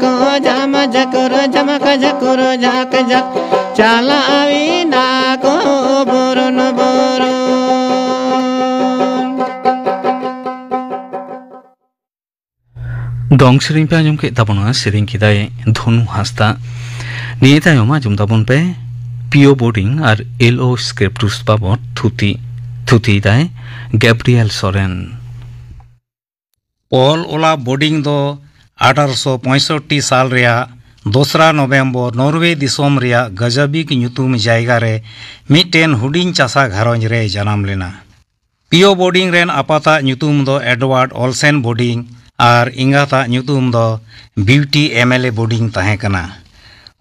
ᱠᱚ, ᱡᱷᱟᱢ ᱡᱷᱟᱠᱩᱨ ᱡᱷᱟᱢᱠᱟ ᱡᱷᱟᱠᱩᱨ ᱡᱷᱟᱠ ᱡᱷᱟᱠ ᱪᱟᱞᱟᱣᱮᱱᱟ ᱠᱚ ᱵᱩᱨᱩᱱ ᱵᱩᱨᱩᱱ᱾ ᱫᱚᱝ ᱥᱮᱨᱮᱧ ᱯᱮ ᱟᱸᱡᱚᱢ ᱠᱮᱫ ᱛᱟᱵᱚᱱᱟ, ᱥᱮᱨᱮᱧ ᱠᱮᱫᱟᱭ ᱫᱷᱚᱱᱩ ᱦᱟᱸᱥᱫᱟ᱾ ᱱᱤᱭᱟᱹ ᱛᱟᱭᱚᱢ ᱟᱸᱡᱚᱢ ᱛᱟᱵᱚᱱ ᱯᱮ ᱯᱤᱭᱳ ᱵᱳᱨᱰᱤᱝ ᱟᱨ ᱮᱞ ᱳ ᱥᱠᱨᱤᱯᱴᱩᱥ ᱵᱟᱵᱚᱛ ᱛᱷᱩᱛᱤ᱾ ᱛᱷᱩᱛᱤᱭᱮᱫᱟᱭ ᱜᱮᱵᱨᱤᱭᱮᱞ ᱥᱚᱨᱮᱱ᱾ ᱚᱞ ᱚᱞᱟ ᱵᱳᱨᱰᱤᱝ ᱫᱚ ᱟᱴᱷᱟᱨᱚᱥᱚ ᱯᱚᱸᱭᱥᱚᱴᱴᱤ ᱥᱟᱞ ᱨᱮᱭᱟᱜ ᱫᱚᱥᱨᱟ ᱱᱚᱵᱷᱮᱢᱵᱚᱨ ᱱᱚᱨᱣᱮ ᱫᱤᱥᱚᱢ ᱨᱮᱭᱟᱜ ᱜᱟᱡᱟᱵᱤᱠ ᱧᱩᱛᱩᱢ ᱡᱟᱭᱜᱟ ᱨᱮ ᱢᱤᱫᱴᱮᱱ ᱦᱩᱰᱤᱧ ᱪᱟᱥᱟ ᱜᱷᱟᱨᱚᱸᱡᱽ ᱨᱮᱭ ᱡᱟᱱᱟᱢ ᱞᱮᱱᱟ᱾ ᱯᱤᱭᱳ ᱵᱳᱰᱤᱝ ᱨᱮᱱ ᱟᱯᱟᱛᱟᱜ ᱧᱩᱛᱩᱢ ᱫᱚ ᱮᱰᱣᱟᱨᱰ ᱚᱞᱥᱮᱱ ᱵᱳᱰᱤᱝ ᱟᱨ ᱮᱸᱜᱟᱛᱟᱜ ᱧᱩᱛᱩᱢ ᱫᱚ ᱵᱤᱣᱴᱤ ᱮᱢᱮᱞᱮ ᱵᱳᱰᱤᱝ ᱛᱟᱦᱮᱸ ᱠᱟᱱᱟ᱾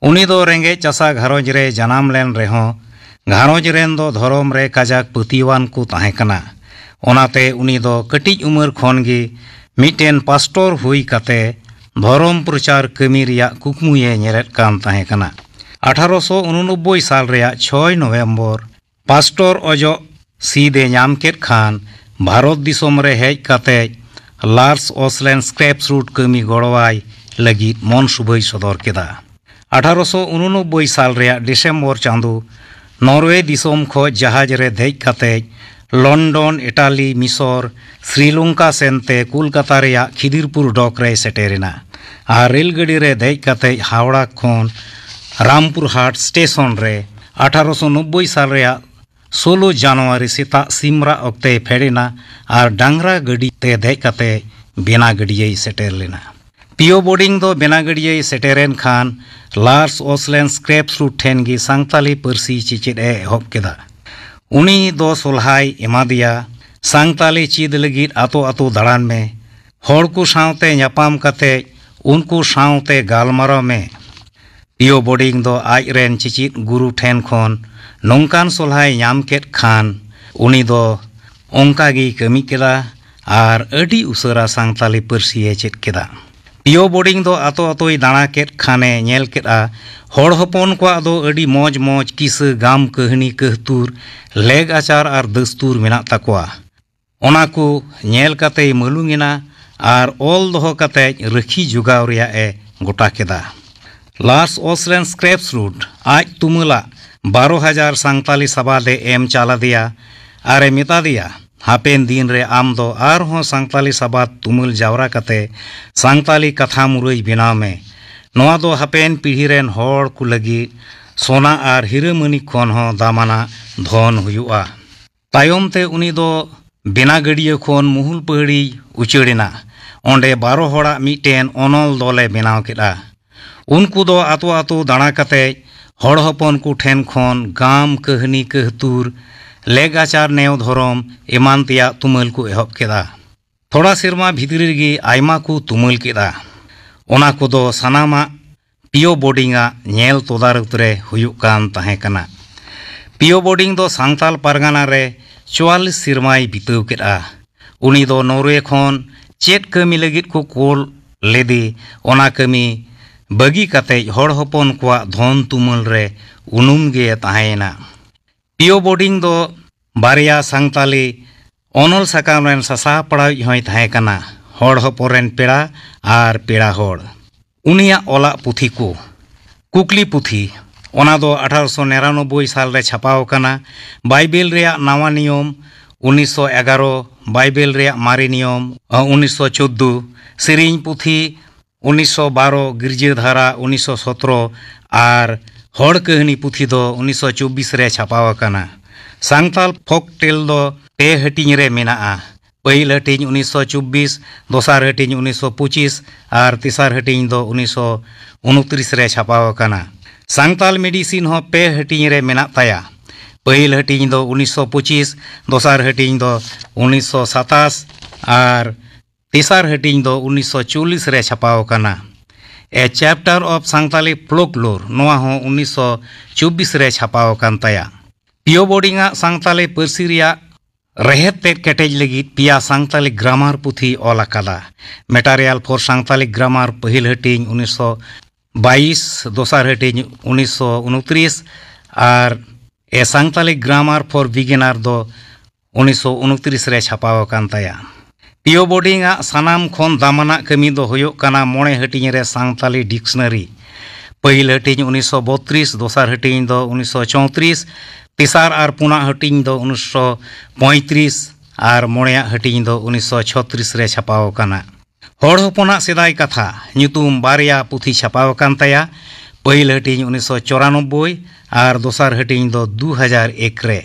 ᱩᱱᱤ ᱫᱚ ᱨᱮᱸᱜᱮᱡ ᱪᱟᱥᱟ ᱜᱷᱟᱨᱚᱸᱡᱽ ᱨᱮ ᱡᱟᱱᱟᱢ ᱞᱮᱱ ᱨᱮᱦᱚᱸ, ᱜᱷᱟᱨᱚᱸᱡᱽ ᱨᱮᱱ ᱫᱚ ᱫᱷᱚᱨᱚᱢ ᱨᱮ ᱠᱟᱡᱟᱠ ᱯᱟᱹᱛᱭᱟᱹᱣᱟᱱ ᱠᱚ ᱛᱟᱦᱮᱸ ᱠᱟᱱᱟ᱾ ᱚᱱᱟᱛᱮ ᱩᱱᱤ ᱫᱚ ᱠᱟᱹᱴᱤᱡ ᱩᱢᱮᱨ ᱠᱷᱚᱱ ᱜᱮ ᱢᱤᱫᱴᱮᱱ ᱯᱟᱥᱴᱚᱨ ᱦᱩᱭ ᱠᱟᱛᱮ ᱫᱷᱚᱨᱚᱢ ᱯᱨᱚᱪᱟᱨ ᱠᱟᱹᱢᱤ ᱨᱮᱭᱟᱜ ᱠᱩᱠᱢᱩᱭᱮ ᱧᱮᱞᱮᱫ ᱠᱟᱱ ᱛᱟᱦᱮᱸ ᱠᱟᱱᱟ᱾ ᱟᱴᱷᱟᱨᱚᱥᱚ ᱩᱱᱩᱱᱚᱵᱵᱳᱭ ᱥᱟᱞ ᱨᱮᱭᱟᱜ ᱪᱷᱚᱭ ᱱᱚᱵᱷᱮᱢᱵᱚᱨ ᱯᱟᱥᱴᱚᱨ ᱚᱡᱚᱜ ᱥᱤᱫ ᱮ ᱧᱟᱢ ᱠᱮᱫ ᱠᱷᱟᱱ, ᱵᱷᱟᱨᱚᱛ ᱫᱤᱥᱚᱢ ᱨᱮ ᱦᱮᱡ ᱠᱟᱛᱮ ᱞᱟᱨᱥ ᱚᱥᱞᱮᱱ ᱥᱠᱨᱮᱯᱥ ᱨᱩᱴ ᱠᱟᱹᱢᱤ ᱜᱚᱲᱚᱣᱟᱭ ᱞᱟᱹᱜᱤᱫ ᱢᱚᱱ ᱥᱩᱵᱷᱟᱹᱭ ᱥᱚᱫᱚᱨ ᱠᱮᱫᱟ᱾ ᱟᱴᱷᱟᱨᱚᱥᱚ ᱩᱱᱩᱱᱚᱵᱵᱳᱭ ᱥᱟᱞ ᱨᱮᱭᱟᱜ ᱰᱤᱥᱮᱢᱵᱚᱨ ᱪᱟᱸᱫᱚ ᱱᱚᱨᱣᱮ ᱫᱤᱥᱚᱢ ᱠᱷᱚᱱ ᱡᱟᱦᱟᱡᱽ ᱨᱮ ᱫᱮᱡ ᱠᱟᱛᱮ ᱞᱚᱱᱰᱚᱱ, ᱤᱴᱟᱞᱤ, ᱢᱤᱥᱚᱨ, ᱥᱨᱤᱞᱚᱝᱠᱟ ᱥᱮᱱᱛᱮ ᱠᱳᱞᱠᱟᱛᱟ ᱨᱮᱭᱟᱜ ᱠᱷᱤᱫᱤᱨᱯᱩᱨ ᱰᱚᱠ ᱨᱮᱭ ᱥᱮᱴᱮᱨ ᱮᱱᱟ ᱟᱨ ᱨᱮᱞ ᱜᱟᱹᱰᱤ ᱨᱮ ᱫᱮᱡ ᱠᱟᱛᱮ ᱦᱟᱣᱲᱟ ᱠᱷᱚᱱ ᱨᱟᱢᱯᱩᱨᱦᱟᱴ ᱥᱴᱮᱥᱚᱱ ᱨᱮ ᱟᱴᱷᱟᱨᱚᱥᱚ ᱱᱚᱵᱵᱳᱭ ᱥᱟᱞ ᱨᱮᱭᱟᱜ ᱥᱳᱞᱳ ᱡᱟᱱᱩᱣᱟᱨᱤ ᱥᱮᱛᱟᱜ ᱥᱤᱢ ᱨᱟᱜ ᱚᱠᱛᱮᱭ ᱯᱷᱮᱰ ᱮᱱᱟ ᱟᱨ ᱰᱟᱝᱨᱟ ᱜᱟᱹᱰᱤ ᱛᱮ ᱫᱮᱡ ᱠᱟᱛᱮ ᱵᱮᱱᱟᱜᱟᱹᱰᱤᱭᱟᱹᱭ ᱥᱮᱴᱮᱨ ᱞᱮᱱᱟ᱾ ᱯᱤᱭᱳ ᱵᱳᱰᱤᱝ ᱫᱚ ᱵᱮᱱᱟᱜᱟᱹᱰᱤᱭᱟᱹᱭ ᱥᱮᱴᱮᱨᱮᱱ ᱠᱷᱟᱱ ᱞᱟᱨᱥ ᱚᱥᱞᱮᱱ ᱥᱠᱨᱮᱯᱥ ᱨᱩᱴ ᱴᱷᱮᱱ ᱜᱮ ᱥᱟᱱᱛᱟᱞᱤ ᱯᱟᱹᱨᱥᱤ ᱪᱮᱪᱮᱫ ᱮ ᱮᱦᱚᱵ ᱠᱮᱫᱟ᱾ ᱩᱱᱤ ᱫᱚ ᱥᱚᱞᱦᱟᱭ ᱮᱢᱟᱫᱮᱭᱟ, "ᱥᱟᱱᱛᱟᱞᱤ ᱪᱮᱫ ᱞᱟᱹᱜᱤᱫ ᱟᱛᱳ ᱟᱛᱳ ᱫᱟᱬᱟᱱ ᱢᱮ, ᱦᱚᱲ ᱠᱚ ᱥᱟᱶᱛᱮ ᱧᱟᱯᱟᱢ ᱠᱟᱛᱮ ᱩᱱᱠᱩ ᱥᱟᱶᱛᱮ ᱜᱟᱞᱢᱟᱨᱟᱣ ᱢᱮ᱾" ᱯᱤᱭᱳ ᱵᱳᱰᱤᱝ ᱫᱚ ᱟᱡ ᱨᱮᱱ ᱪᱮᱪᱮᱫ ᱜᱩᱨᱩ ᱴᱷᱮᱱ ᱠᱷᱚᱱ ᱱᱚᱝᱠᱟᱱ ᱥᱚᱞᱦᱟᱭ ᱧᱟᱢ ᱠᱮᱫ ᱠᱷᱟᱱ, ᱩᱱᱤ ᱫᱚ ᱚᱱᱠᱟ ᱜᱮᱭ ᱠᱟᱹᱢᱤ ᱠᱮᱫᱟ ᱟᱨ ᱟᱹᱰᱤ ᱩᱥᱟᱹᱨᱟ ᱥᱟᱱᱛᱟᱞᱤ ᱯᱟᱹᱨᱥᱤ ᱮ ᱪᱮᱫ ᱠᱮᱫᱟ᱾ ᱯᱤᱭᱳ ᱵᱳᱰᱤᱝ ᱫᱚ ᱟᱛᱳ ᱟᱛᱳᱭ ᱫᱟᱬᱟ ᱠᱮᱫ ᱠᱷᱟᱱᱮ ᱧᱮᱞ ᱠᱮᱫᱼᱟ, ᱦᱚᱲ ᱦᱚᱯᱚᱱ ᱠᱚᱣᱟᱜ ᱫᱚ ᱟᱹᱰᱤ ᱢᱚᱡᱽ ᱢᱚᱡᱽ ᱠᱤᱥᱟᱹ, ᱜᱟᱢ, ᱠᱟᱹᱦᱱᱤ, ᱠᱟᱹᱦᱛᱩᱨ, ᱞᱮᱜ ᱟᱪᱟᱨ ᱟᱨ ᱫᱟᱹᱥᱛᱩᱨ ᱢᱮᱱᱟᱜ ᱛᱟᱠᱚᱣᱟ᱾ ᱚᱱᱟ ᱠᱚ ᱧᱮᱞ ᱠᱟᱛᱮᱭ ᱢᱟᱹᱞᱩᱝ ᱮᱱᱟ ᱟᱨ ᱚᱞ ᱫᱚᱦᱚ ᱠᱟᱛᱮ ᱨᱟᱹᱠᱷᱤ ᱡᱚᱜᱟᱣ ᱨᱮᱭᱟᱜ ᱮ ᱜᱚᱴᱟ ᱠᱮᱫᱟ᱾ ᱞᱟᱨᱥ ᱚᱥᱞᱮᱱ ᱥᱠᱨᱮᱯᱥ ᱨᱩᱴ ᱟᱡ ᱛᱩᱢᱟᱹᱞᱟᱜ ᱵᱟᱨᱚ ᱦᱟᱡᱟᱨ ᱥᱟᱱᱛᱟᱞᱤ ᱥᱟᱵᱟᱫ ᱮ ᱮᱢ ᱪᱟᱞ ᱟᱫᱮᱭᱟ ᱟᱨ ᱮ ᱢᱮᱛᱟ ᱫᱮᱭᱟ, "ᱦᱟᱯᱮᱱ ᱫᱤᱱ ᱨᱮ ᱟᱢ ᱫᱚ ᱟᱨᱦᱚᱸ ᱥᱟᱱᱛᱟᱞᱤ ᱥᱟᱵᱟᱫ ᱛᱩᱢᱟᱹᱞ ᱡᱟᱣᱨᱟ ᱠᱟᱛᱮ ᱥᱟᱱᱛᱟᱞᱤ ᱠᱟᱛᱷᱟ ᱢᱩᱨᱟᱹᱭ ᱵᱮᱱᱟᱣ ᱢᱮ᱾ ᱱᱚᱣᱟ ᱫᱚ ᱦᱟᱯᱮᱱ ᱯᱤᱲᱦᱤ ᱨᱮᱱ ᱦᱚᱲ ᱠᱚ ᱞᱟᱹᱜᱤᱫ ᱥᱚᱱᱟ ᱟᱨ ᱦᱤᱨᱟᱹ ᱢᱟᱹᱱᱤᱠ ᱠᱷᱚᱱ ᱦᱚᱸ ᱫᱟᱢᱟᱱᱟᱜ ᱫᱷᱚᱱ ᱦᱩᱭᱩᱜᱼᱟ᱾" ᱛᱟᱭᱚᱢ ᱛᱮ ᱩᱱᱤ ᱫᱚ ᱵᱮᱱᱟᱜᱟᱹᱰᱤᱭᱟᱹ ᱠᱷᱚᱱ ᱢᱩᱦᱩᱞ ᱯᱟᱹᱦᱟᱹᱲᱤᱭ ᱩᱪᱟᱹᱲ ᱮᱱᱟ᱾ ᱚᱸᱰᱮ ᱵᱟᱨᱚ ᱦᱚᱲᱟᱜ ᱢᱤᱫᱴᱮᱱ ᱚᱱᱚᱞ ᱫᱚᱞᱮ ᱵᱮᱱᱟᱣ ᱠᱮᱫᱼᱟ᱾ ᱩᱱᱠᱩ ᱫᱚ ᱟᱛᱳ ᱟᱛᱳ ᱫᱟᱬᱟ ᱠᱟᱛᱮ ᱦᱚᱲ ᱦᱚᱯᱚᱱ ᱠᱚ ᱴᱷᱮᱱ ᱠᱷᱚᱱ ᱜᱟᱢ, ᱠᱟᱹᱦᱱᱤ, ᱠᱟᱹᱦᱛᱩᱨ, ᱞᱮᱜᱟᱪᱟᱨ, ᱱᱮᱣ ᱫᱷᱚᱨᱚᱢ ᱮᱢᱟᱱ ᱛᱮᱭᱟᱜ ᱛᱩᱢᱟᱹᱞ ᱠᱚ ᱮᱦᱚᱵ ᱠᱮᱫᱟ᱾ ᱛᱷᱚᱲᱟ ᱥᱮᱨᱢᱟ ᱵᱷᱤᱛᱨᱤ ᱨᱮᱜᱮ ᱟᱭᱢᱟ ᱠᱚ ᱛᱩᱢᱟᱹᱞ ᱠᱮᱫᱟ᱾ ᱚᱱᱟ ᱠᱚᱫᱚ ᱥᱟᱱᱟᱢᱟᱜ ᱯᱤᱭᱳ ᱵᱳᱨᱰᱤᱝ ᱟᱜ ᱧᱮᱞ ᱛᱚᱫᱟᱨᱚᱛ ᱨᱮ ᱦᱩᱭᱩᱜ ᱠᱟᱱ ᱛᱟᱦᱮᱸ ᱠᱟᱱᱟ᱾ ᱯᱤᱭᱳ ᱵᱳᱨᱰᱤᱝ ᱫᱚ ᱥᱟᱱᱛᱟᱞ ᱯᱟᱨᱜᱟᱱᱟ ᱨᱮ ᱪᱩᱣᱟᱞᱤᱥ ᱥᱮᱨᱢᱟᱭ ᱵᱤᱛᱟᱹᱣ ᱠᱮᱫᱼᱟ᱾ ᱩᱱᱤ ᱫᱚ ᱱᱚᱨᱣᱮ ᱠᱷᱚᱱ ᱪᱮᱫ ᱠᱟᱹᱢᱤ ᱞᱟᱹᱜᱤᱫ ᱠᱚ ᱠᱳᱞ ᱞᱮᱫᱮ, ᱚᱱᱟ ᱠᱟᱹᱢᱤ ᱵᱟᱹᱜᱤ ᱠᱟᱛᱮ ᱦᱚᱲ ᱦᱚᱯᱚᱱ ᱠᱚᱣᱟᱜ ᱫᱷᱚᱱ ᱛᱩᱢᱟᱹᱞ ᱨᱮ ᱩᱱᱩᱢ ᱜᱮ ᱛᱟᱦᱮᱸᱭᱮᱱᱟ᱾ ᱯᱤᱭᱳ ᱵᱳᱨᱰᱤᱝ ᱫᱚ ᱵᱟᱨᱭᱟ ᱥᱟᱱᱛᱟᱞᱤ ᱚᱱᱚᱞ ᱥᱟᱠᱟᱢ ᱨᱮᱱ ᱥᱟᱥᱟᱯᱲᱟᱣᱤᱡ ᱦᱚᱸᱭ ᱛᱟᱦᱮᱸ ᱠᱟᱱᱟ, ᱦᱚᱲ ᱦᱚᱯᱚᱱ ᱨᱮᱱ ᱯᱮᱲᱟ ᱟᱨ ᱯᱮᱲᱟ ᱦᱚᱲ᱾ ᱩᱱᱤᱭᱟᱜ ᱚᱞᱟᱜ ᱯᱩᱛᱷᱤ ᱠᱚ, ᱠᱩᱠᱞᱤ ᱯᱩᱛᱷᱤ, ᱚᱱᱟ ᱫᱚ ᱟᱴᱷᱟᱨᱚᱥᱚ ᱱᱤᱨᱟᱱᱚᱵᱵᱳᱭ ᱥᱟᱞ ᱨᱮ ᱪᱷᱟᱯᱟᱣ ᱟᱠᱟᱱᱟ᱾ ᱵᱟᱭᱵᱮᱞ ᱨᱮᱭᱟᱜ ᱱᱟᱣᱟ ᱱᱤᱭᱚᱢ, ᱩᱱᱤᱥᱥᱚ ᱮᱜᱟᱨᱚ, ᱵᱟᱭᱵᱮᱞ ᱨᱮᱭᱟᱜ ᱢᱟᱨᱮ ᱱᱤᱭᱚᱢ, ᱩᱱᱤᱥᱥᱚ ᱪᱳᱫᱫᱳ, ᱥᱮᱨᱮᱧ ᱯᱩᱛᱷᱤ, ᱩᱱᱤᱥᱥᱚ ᱵᱟᱨᱚ, ᱜᱤᱨᱡᱟᱹ ᱫᱷᱟᱨᱟ, ᱩᱱᱤᱥᱥᱚ ᱥᱚᱛᱨᱚ, ᱟᱨ ᱦᱚᱲ ᱠᱟᱹᱦᱱᱤ ᱯᱩᱛᱷᱤ ᱫᱚ ᱩᱱᱤᱥᱥᱚ ᱪᱚᱵᱵᱤᱥ ᱨᱮ ᱪᱷᱟᱯᱟᱣ ᱟᱠᱟᱱᱟ᱾ ᱥᱟᱱᱛᱟᱞ ᱯᱷᱳᱠ ᱴᱮᱞ ᱫᱚ ᱯᱮ ᱦᱟᱹᱴᱤᱧ ᱨᱮ ᱢᱮᱱᱟᱜᱼᱟ᱾ ᱯᱟᱹᱦᱤᱞ ᱦᱟᱹᱴᱤᱧ ᱩᱱᱤᱥᱥᱚ ᱪᱚᱵᱵᱤᱥ, ᱫᱚᱥᱟᱨ ᱦᱟᱹᱴᱤᱧ ᱩᱱᱤᱥᱥᱚ ᱯᱚᱸᱪᱤᱥ ᱟᱨ ᱛᱮᱥᱟᱨ ᱦᱟᱹᱴᱤᱧ ᱫᱚ ᱩᱱᱤᱥᱥᱚ ᱩᱱᱛᱨᱤᱥ ᱨᱮ ᱪᱷᱟᱯᱟᱣ ᱟᱠᱟᱱᱟ᱾ ᱥᱟᱱᱛᱟᱞ ᱢᱮᱰᱤᱥᱤᱱ ᱦᱚᱸ ᱯᱮ ᱦᱟᱹᱴᱤᱧ ᱨᱮ ᱢᱮᱱᱟᱜ ᱛᱟᱭᱟ᱾ ᱯᱟᱹᱦᱤᱞ ᱦᱟᱹᱴᱤᱧ ᱫᱚ ᱩᱱᱤᱥᱥᱚ ᱯᱚᱸᱪᱤᱥ, ᱫᱚᱥᱟᱨ ᱦᱟᱹᱴᱤᱧ ᱫᱚ ᱩᱱᱤᱥᱥᱚ ᱥᱟᱛᱟᱥ ᱟᱨ ᱛᱮᱥᱟᱨ ᱦᱟᱹᱴᱤᱧ ᱫᱚ ᱩᱱᱤᱥᱥᱚ ᱪᱚᱞᱞᱤᱥ ᱨᱮ ᱪᱷᱟᱯᱟᱣ ᱟᱠᱟᱱᱟ᱾ A Chapter of Santali Folklore, ᱱᱚᱣᱟ ᱦᱚᱸ ᱩᱱᱤᱥᱥᱚ ᱪᱚᱵᱵᱤᱥ ᱨᱮ ᱪᱷᱟᱯᱟᱣ ᱟᱠᱟᱱ ᱛᱟᱭᱟ᱾ ᱯᱤᱭᱳ ᱵᱳᱨᱰᱤᱝ ᱟᱜ ᱥᱟᱱᱛᱟᱞᱤ ᱯᱟᱹᱨᱥᱤ ᱨᱮᱭᱟᱜ ᱨᱮᱦᱮᱫ ᱛᱮᱫ ᱠᱮᱴᱮᱡ ᱞᱟᱹᱜᱤᱫ ᱯᱮᱭᱟ ᱥᱟᱱᱛᱟᱞᱤ ᱜᱨᱟᱢᱟᱨ ᱯᱩᱛᱷᱤ ᱚᱞ ᱟᱠᱟᱫᱟ᱾ Material for Santali Grammar, ᱯᱟᱹᱦᱤᱞ ᱦᱟᱹᱴᱤᱧ ᱩᱱᱤᱥᱥᱚ ᱵᱟᱭᱤᱥ, ᱫᱚᱥᱟᱨ ᱦᱟᱹᱴᱤᱧ ᱩᱱᱤᱥᱥᱚ ᱩᱱᱛᱨᱤᱥ, ᱟᱨ A Santali Grammar for Beginner ᱫᱚ ᱩᱱᱤᱥᱥᱚ ᱩᱱᱛᱨᱤᱥ ᱨᱮ ᱪᱷᱟᱯᱟᱣ ᱟᱠᱟᱱ ᱛᱟᱭᱟ᱾ ᱯᱤᱭᱳ ᱵᱳᱨᱰᱤᱝ ᱟᱜ ᱥᱟᱱᱟᱢ ᱠᱷᱚᱱ ᱫᱟᱢᱟᱱᱟᱜ ᱠᱟᱹᱢᱤ ᱫᱚ ᱦᱩᱭᱩᱜ ᱠᱟᱱᱟ ᱢᱚᱬᱮ ᱦᱟᱹᱴᱤᱧ ᱨᱮ ᱥᱟᱱᱛᱟᱞᱤ ᱰᱤᱠᱥᱱᱟᱨᱤ᱾ ᱯᱟᱹᱦᱤᱞ ᱦᱟᱹᱴᱤᱧ ᱩᱱᱤᱥᱥᱚ ᱵᱚᱛᱨᱤᱥ, ᱫᱚᱥᱟᱨ ᱦᱟᱹᱴᱤᱧ ᱫᱚ ᱩᱱᱤᱥᱥᱚ ᱪᱚᱣᱛᱨᱤᱥ, ᱛᱮᱥᱟᱨ ᱟᱨ ᱯᱩᱱᱟᱜ ᱦᱟᱹᱴᱤᱧ ᱫᱚ ᱩᱱᱤᱥᱥᱚ ᱯᱚᱸᱭᱛᱨᱤᱥ ᱟᱨ ᱢᱚᱬᱮᱭᱟᱜ ᱦᱟᱹᱴᱤᱧ ᱫᱚ ᱩᱱᱤᱥᱥᱚ ᱪᱷᱚᱛᱨᱤᱥ ᱨᱮ ᱪᱷᱟᱯᱟᱣ ᱟᱠᱟᱱᱟ᱾ ᱦᱚᱲ ᱦᱚᱯᱚᱱᱟᱜ ᱥᱮᱫᱟᱭ ᱠᱟᱛᱷᱟ ᱧᱩᱛᱩᱢ ᱵᱟᱨᱭᱟ ᱯᱩᱛᱷᱤ ᱪᱷᱟᱯᱟᱣ ᱟᱠᱟᱱ ᱛᱟᱭᱟ᱾ ᱯᱟᱹᱦᱤᱞ ᱦᱟᱹᱴᱤᱧ ᱩᱱᱤᱥᱥᱚ ᱪᱚᱨᱟᱱᱚᱵᱵᱳᱭ ᱟᱨ ᱫᱚᱥᱟᱨ ᱦᱟᱹᱴᱤᱧ ᱫᱚ ᱫᱩ ᱦᱟᱡᱟᱨ ᱮᱠ ᱨᱮ᱾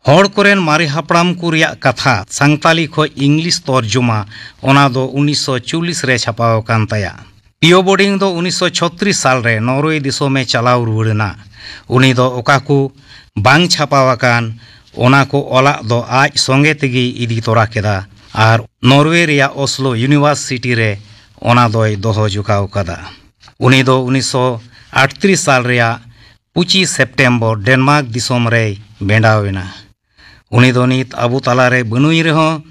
ᱦᱚᱲ ᱠᱚᱨᱮᱱ ᱢᱟᱨᱮ ᱦᱟᱯᱲᱟᱢ ᱠᱚ ᱨᱮᱭᱟᱜ ᱠᱟᱛᱷᱟ ᱥᱟᱱᱛᱟᱞᱤ ᱠᱷᱚᱱ ᱤᱝᱞᱤᱥ ᱛᱚᱨᱡᱚᱢᱟ, ᱚᱱᱟ ᱫᱚ ᱩᱱᱤᱥᱥᱚ ᱪᱚᱞᱞᱤᱥ ᱨᱮ ᱪᱷᱟᱯᱟᱣ ᱟᱠᱟᱱ ᱛᱟᱭᱟ᱾ ᱯᱤᱭᱳ ᱵᱳᱨᱰᱤᱝ ᱫᱚ ᱩᱱᱤᱥᱥᱚ ᱪᱷᱚᱛᱨᱤᱥ ᱥᱟᱞ ᱨᱮ ᱱᱚᱨᱣᱮ ᱫᱤᱥᱚᱢᱮ ᱪᱟᱞᱟᱣ ᱨᱩᱣᱟᱹᱲ ᱮᱱᱟ᱾ ᱩᱱᱤ ᱫᱚ ᱚᱠᱟ ᱠᱚ ᱵᱟᱝ ᱪᱷᱟᱯᱟᱣ ᱟᱠᱟᱱ, ᱚᱱᱟ ᱠᱚ ᱚᱞᱟᱜ ᱫᱚ ᱟᱡ ᱥᱚᱸᱜᱮ ᱛᱮᱜᱮᱭ ᱤᱫᱤ ᱛᱚᱨᱟ ᱠᱮᱫᱟ ᱟᱨ ᱱᱚᱨᱣᱮ ᱨᱮᱭᱟᱜ ᱚᱥᱞᱳ ᱤᱭᱩᱱᱤᱵᱷᱟᱨᱥᱤᱴᱤ ᱨᱮ ᱚᱱᱟ ᱫᱚᱭ ᱫᱚᱦᱚ ᱡᱚᱜᱟᱣ ᱠᱟᱫᱟ᱾ ᱩᱱᱤ ᱫᱚ ᱩᱱᱤᱥᱥᱚ ᱟᱴᱛᱨᱤᱥ ᱥᱟᱞ ᱨᱮᱭᱟᱜ ᱯᱚᱸᱪᱤᱥ ᱥᱮᱯᱴᱮᱢᱵᱚᱨ ᱰᱮᱱᱢᱟᱨᱠ ᱫᱤᱥᱚᱢ ᱨᱮᱭ ᱵᱷᱮᱸᱰᱟᱣ ᱮᱱᱟ᱾ ᱩᱱᱤ ᱫᱚ ᱱᱤᱛ ᱟᱵᱚ ᱛᱟᱞᱟᱨᱮ ᱵᱟᱹᱱᱩᱭ ᱨᱮᱦᱚᱸ,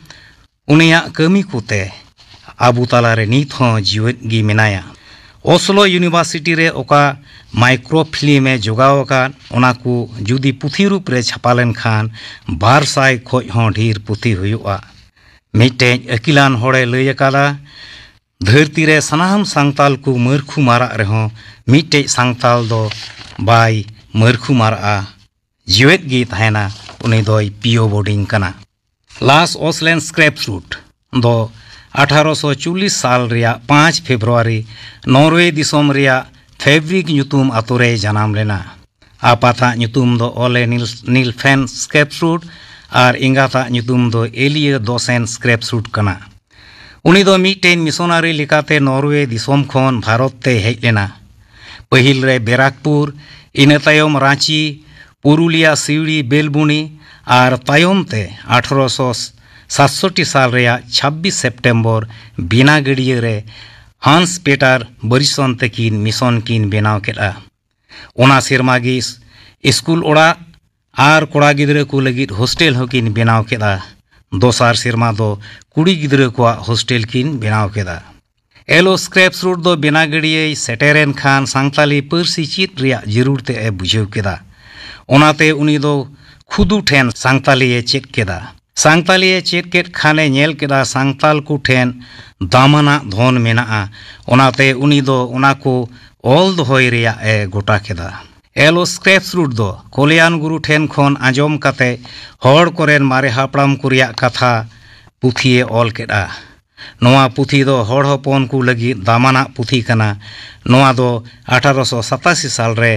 ᱩᱱᱤᱭᱟᱜ ᱠᱟᱹᱢᱤ ᱠᱚᱛᱮ ᱟᱵᱚ ᱛᱟᱞᱟᱨᱮ ᱱᱤᱛ ᱦᱚᱸ ᱡᱤᱣᱮᱫ ᱜᱮ ᱢᱮᱱᱟᱭᱟ᱾ ᱚᱥᱞᱳ ᱤᱭᱩᱱᱤᱵᱷᱟᱨᱥᱤᱴᱤ ᱨᱮ ᱚᱠᱟ ᱢᱟᱭᱠᱨᱳ ᱯᱷᱤᱞᱢ ᱮ ᱡᱚᱜᱟᱣ ᱟᱠᱟᱫ, ᱚᱱᱟ ᱠᱚ ᱡᱩᱫᱤ ᱯᱩᱛᱷᱤ ᱨᱩᱯ ᱨᱮ ᱪᱷᱟᱯᱟ ᱞᱮᱱᱠᱷᱟᱱ ᱵᱟᱨ ᱥᱟᱭ ᱠᱷᱚᱱ ᱦᱚᱸ ᱰᱷᱮᱨ ᱯᱩᱛᱷᱤ ᱦᱩᱭᱩᱜᱼᱟ᱾ ᱢᱤᱫᱴᱮᱡ ᱟᱹᱠᱤᱞᱟᱱ ᱦᱚᱲᱮ ᱞᱟᱹᱭ ᱟᱠᱟᱫᱟ, ᱫᱷᱟᱹᱨᱛᱤ ᱨᱮ ᱥᱟᱱᱟᱢ ᱥᱟᱱᱛᱟᱞ ᱠᱚ ᱢᱟᱹᱨᱠᱷᱩ ᱢᱟᱨᱟᱜ ᱨᱮᱦᱚᱸ ᱢᱤᱫᱴᱮᱡ ᱥᱟᱱᱛᱟᱞ ᱫᱚ ᱵᱟᱭ ᱢᱟᱹᱨᱠᱷᱩ ᱢᱟᱨᱟᱜᱼᱟ, ᱡᱤᱣᱮᱫ ᱜᱮ ᱛᱟᱦᱮᱱᱟ, ᱩᱱᱤ ᱫᱚᱭ ᱯᱤᱭᱳ ᱵᱳᱨᱰᱤᱝ ᱠᱟᱱᱟ᱾ ᱞᱟᱥ ᱚᱥᱞᱮᱱ ᱥᱠᱨᱮᱯᱥᱨᱩᱴ ᱫᱚ ᱟᱴᱷᱟᱨᱚᱥᱚ ᱪᱚᱞᱞᱤᱥ ᱥᱟᱞ ᱨᱮᱭᱟᱜ ᱯᱟᱸᱪ ᱯᱷᱮᱵᱽᱨᱩᱣᱟᱨᱤ ᱱᱚᱨᱣᱮ ᱫᱤᱥᱚᱢ ᱨᱮᱭᱟᱜ ᱯᱷᱮᱵᱨᱤᱠ ᱧᱩᱛᱩᱢ ᱟᱛᱳ ᱨᱮᱭ ᱡᱟᱱᱟᱢ ᱞᱮᱱᱟ᱾ ᱟᱯᱟᱛᱟᱜ ᱧᱩᱛᱩᱢ ᱫᱚ ᱚᱞᱮ ᱱᱤᱞ-, ᱱᱤᱞᱯᱷᱮᱱ ᱥᱠᱨᱮᱯᱥᱨᱩᱴ ᱟᱨ ᱮᱸᱜᱟᱛᱟᱜ ᱧᱩᱛᱩᱢ ᱫᱚ ᱮᱞᱤᱭᱟᱹ ᱫᱚᱥᱮᱱ ᱥᱠᱨᱮᱯᱥᱨᱩᱴ ᱠᱟᱱᱟ᱾ ᱩᱱᱤ ᱫᱚ ᱢᱤᱫᱴᱮᱱ ᱢᱤᱥᱚᱱᱟᱨᱤ ᱞᱮᱠᱟᱛᱮ ᱱᱚᱨᱣᱮ ᱫᱤᱥᱚᱢ ᱠᱷᱚᱱ ᱵᱷᱟᱨᱚᱛ ᱛᱮᱭ ᱦᱮᱡ ᱞᱮᱱᱟ᱾ ᱯᱟᱹᱦᱤᱞ ᱨᱮ ᱵᱮᱨᱟᱠᱯᱩᱨ, ᱤᱱᱟᱹ ᱛᱟᱭᱚᱢ ᱨᱟᱸᱪᱤ, ᱯᱩᱨᱩᱞᱤᱭᱟ, ᱥᱤᱣᱲᱤ, ᱵᱮᱞᱵᱩᱱᱤ ᱟᱨ ᱛᱟᱭᱚᱢ ᱛᱮ ᱟᱴᱷᱨᱚᱥᱚ ᱥᱟᱛᱥᱚᱴᱴᱤ ᱥᱟᱞ ᱨᱮᱭᱟᱜ ᱪᱷᱟᱵᱵᱤᱥ ᱥᱮᱯᱴᱮᱢᱵᱚᱨ ᱵᱤᱱᱟ ᱜᱟᱹᱰᱭᱟᱹ ᱨᱮ ᱦᱟᱱᱥ ᱯᱮᱴᱟᱨ ᱵᱚᱨᱤᱥᱚᱱ ᱛᱟᱹᱠᱤᱱ ᱢᱤᱥᱚᱱ ᱠᱤᱱ ᱵᱮᱱᱟᱣ ᱠᱮᱫᱼᱟ᱾ ᱚᱱᱟ ᱥᱮᱨᱢᱟ ᱜᱮ ᱤᱥ-, ᱤᱥᱠᱩᱞ ᱚᱲᱟᱜ ᱟᱨ ᱠᱚᱲᱟ ᱜᱤᱫᱽᱨᱟᱹ ᱠᱚ ᱞᱟᱹᱜᱤᱫ ᱦᱳᱥᱴᱮᱞ ᱦᱚᱸᱠᱤᱱ ᱵᱮᱱᱟᱣ ᱠᱮᱫᱼᱟ᱾ ᱫᱚᱥᱟᱨ ᱥᱮᱨᱢᱟ ᱫᱚ ᱠᱩᱲᱤ ᱜᱤᱫᱽᱨᱟᱹ ᱠᱚᱣᱟᱜ ᱦᱳᱥᱴᱮᱞ ᱠᱤᱱ ᱵᱮᱱᱟᱣ ᱠᱮᱫᱼᱟ᱾ ᱮᱞ ᱳ ᱥᱠᱨᱮᱯᱥᱨᱩᱴ ᱫᱚ ᱵᱮᱱᱟ ᱜᱟᱹᱰᱭᱟᱹᱭ ᱥᱮᱴᱮᱨᱮᱱ ᱠᱷᱟᱱ ᱥᱟᱱᱛᱟᱞᱤ ᱯᱟᱹᱨᱥᱤ ᱪᱮᱫ ᱨᱮᱭᱟᱜ ᱡᱟᱹᱨᱩᱲ ᱛᱮ ᱮ ᱵᱩᱡᱷᱟᱹᱣ ᱠᱮᱫᱟ᱾ ᱚᱱᱟᱛᱮ ᱩᱱᱤ ᱫᱚ ᱠᱷᱩᱫᱩ ᱴᱷᱮᱱ ᱥᱟᱱᱛᱟᱞᱤ ᱮ ᱪᱮᱫ ᱠᱮᱫᱟ᱾ ᱥᱟᱱᱛᱟᱞᱤ ᱮ ᱪᱮᱫ ᱠᱮᱫ ᱠᱷᱟᱱ ᱮ ᱧᱮᱞ ᱠᱮᱫᱟ ᱥᱟᱱᱛᱟᱞ ᱠᱚ ᱴᱷᱮᱱ ᱫᱟᱢᱟᱱᱟᱜ ᱫᱷᱚᱱ ᱢᱮᱱᱟᱜᱼᱟ᱾ ᱚᱱᱟᱛᱮ ᱩᱱᱤ ᱫᱚ ᱚᱱᱟ ᱠᱚ ᱚᱞ ᱫᱚᱦᱚᱭ ᱨᱮᱭᱟᱜ ᱮ ᱜᱚᱴᱟ ᱠᱮᱫᱟ᱾ ᱮᱞ ᱳ ᱥᱠᱨᱮᱯᱥᱨᱩᱴ ᱫᱚ ᱠᱚᱞᱭᱟᱱ ᱜᱩᱨᱩ ᱴᱷᱮᱱ ᱠᱷᱚᱱ ᱟᱸᱡᱚᱢ ᱠᱟᱛᱮ ᱦᱚᱲ ᱠᱚᱨᱮᱱ ᱢᱟᱨᱮ ᱦᱟᱯᱲᱟᱢ ᱠᱚ ᱨᱮᱭᱟᱜ ᱠᱟᱛᱷᱟ ᱯᱩᱛᱷᱤ ᱮ ᱚᱞ ᱠᱮᱫᱼᱟ᱾ ᱱᱚᱣᱟ ᱯᱩᱛᱷᱤ ᱫᱚ ᱦᱚᱲ ᱦᱚᱯᱚᱱ ᱠᱚ ᱞᱟᱹᱜᱤᱫ ᱫᱟᱢᱟᱱᱟᱜ ᱯᱩᱛᱷᱤ ᱠᱟᱱᱟ᱾ ᱱᱚᱣᱟ ᱫᱚ ᱟᱴᱷᱟᱨᱚᱥᱚ ᱥᱟᱛᱟᱥᱤ ᱥᱟᱞ ᱨᱮ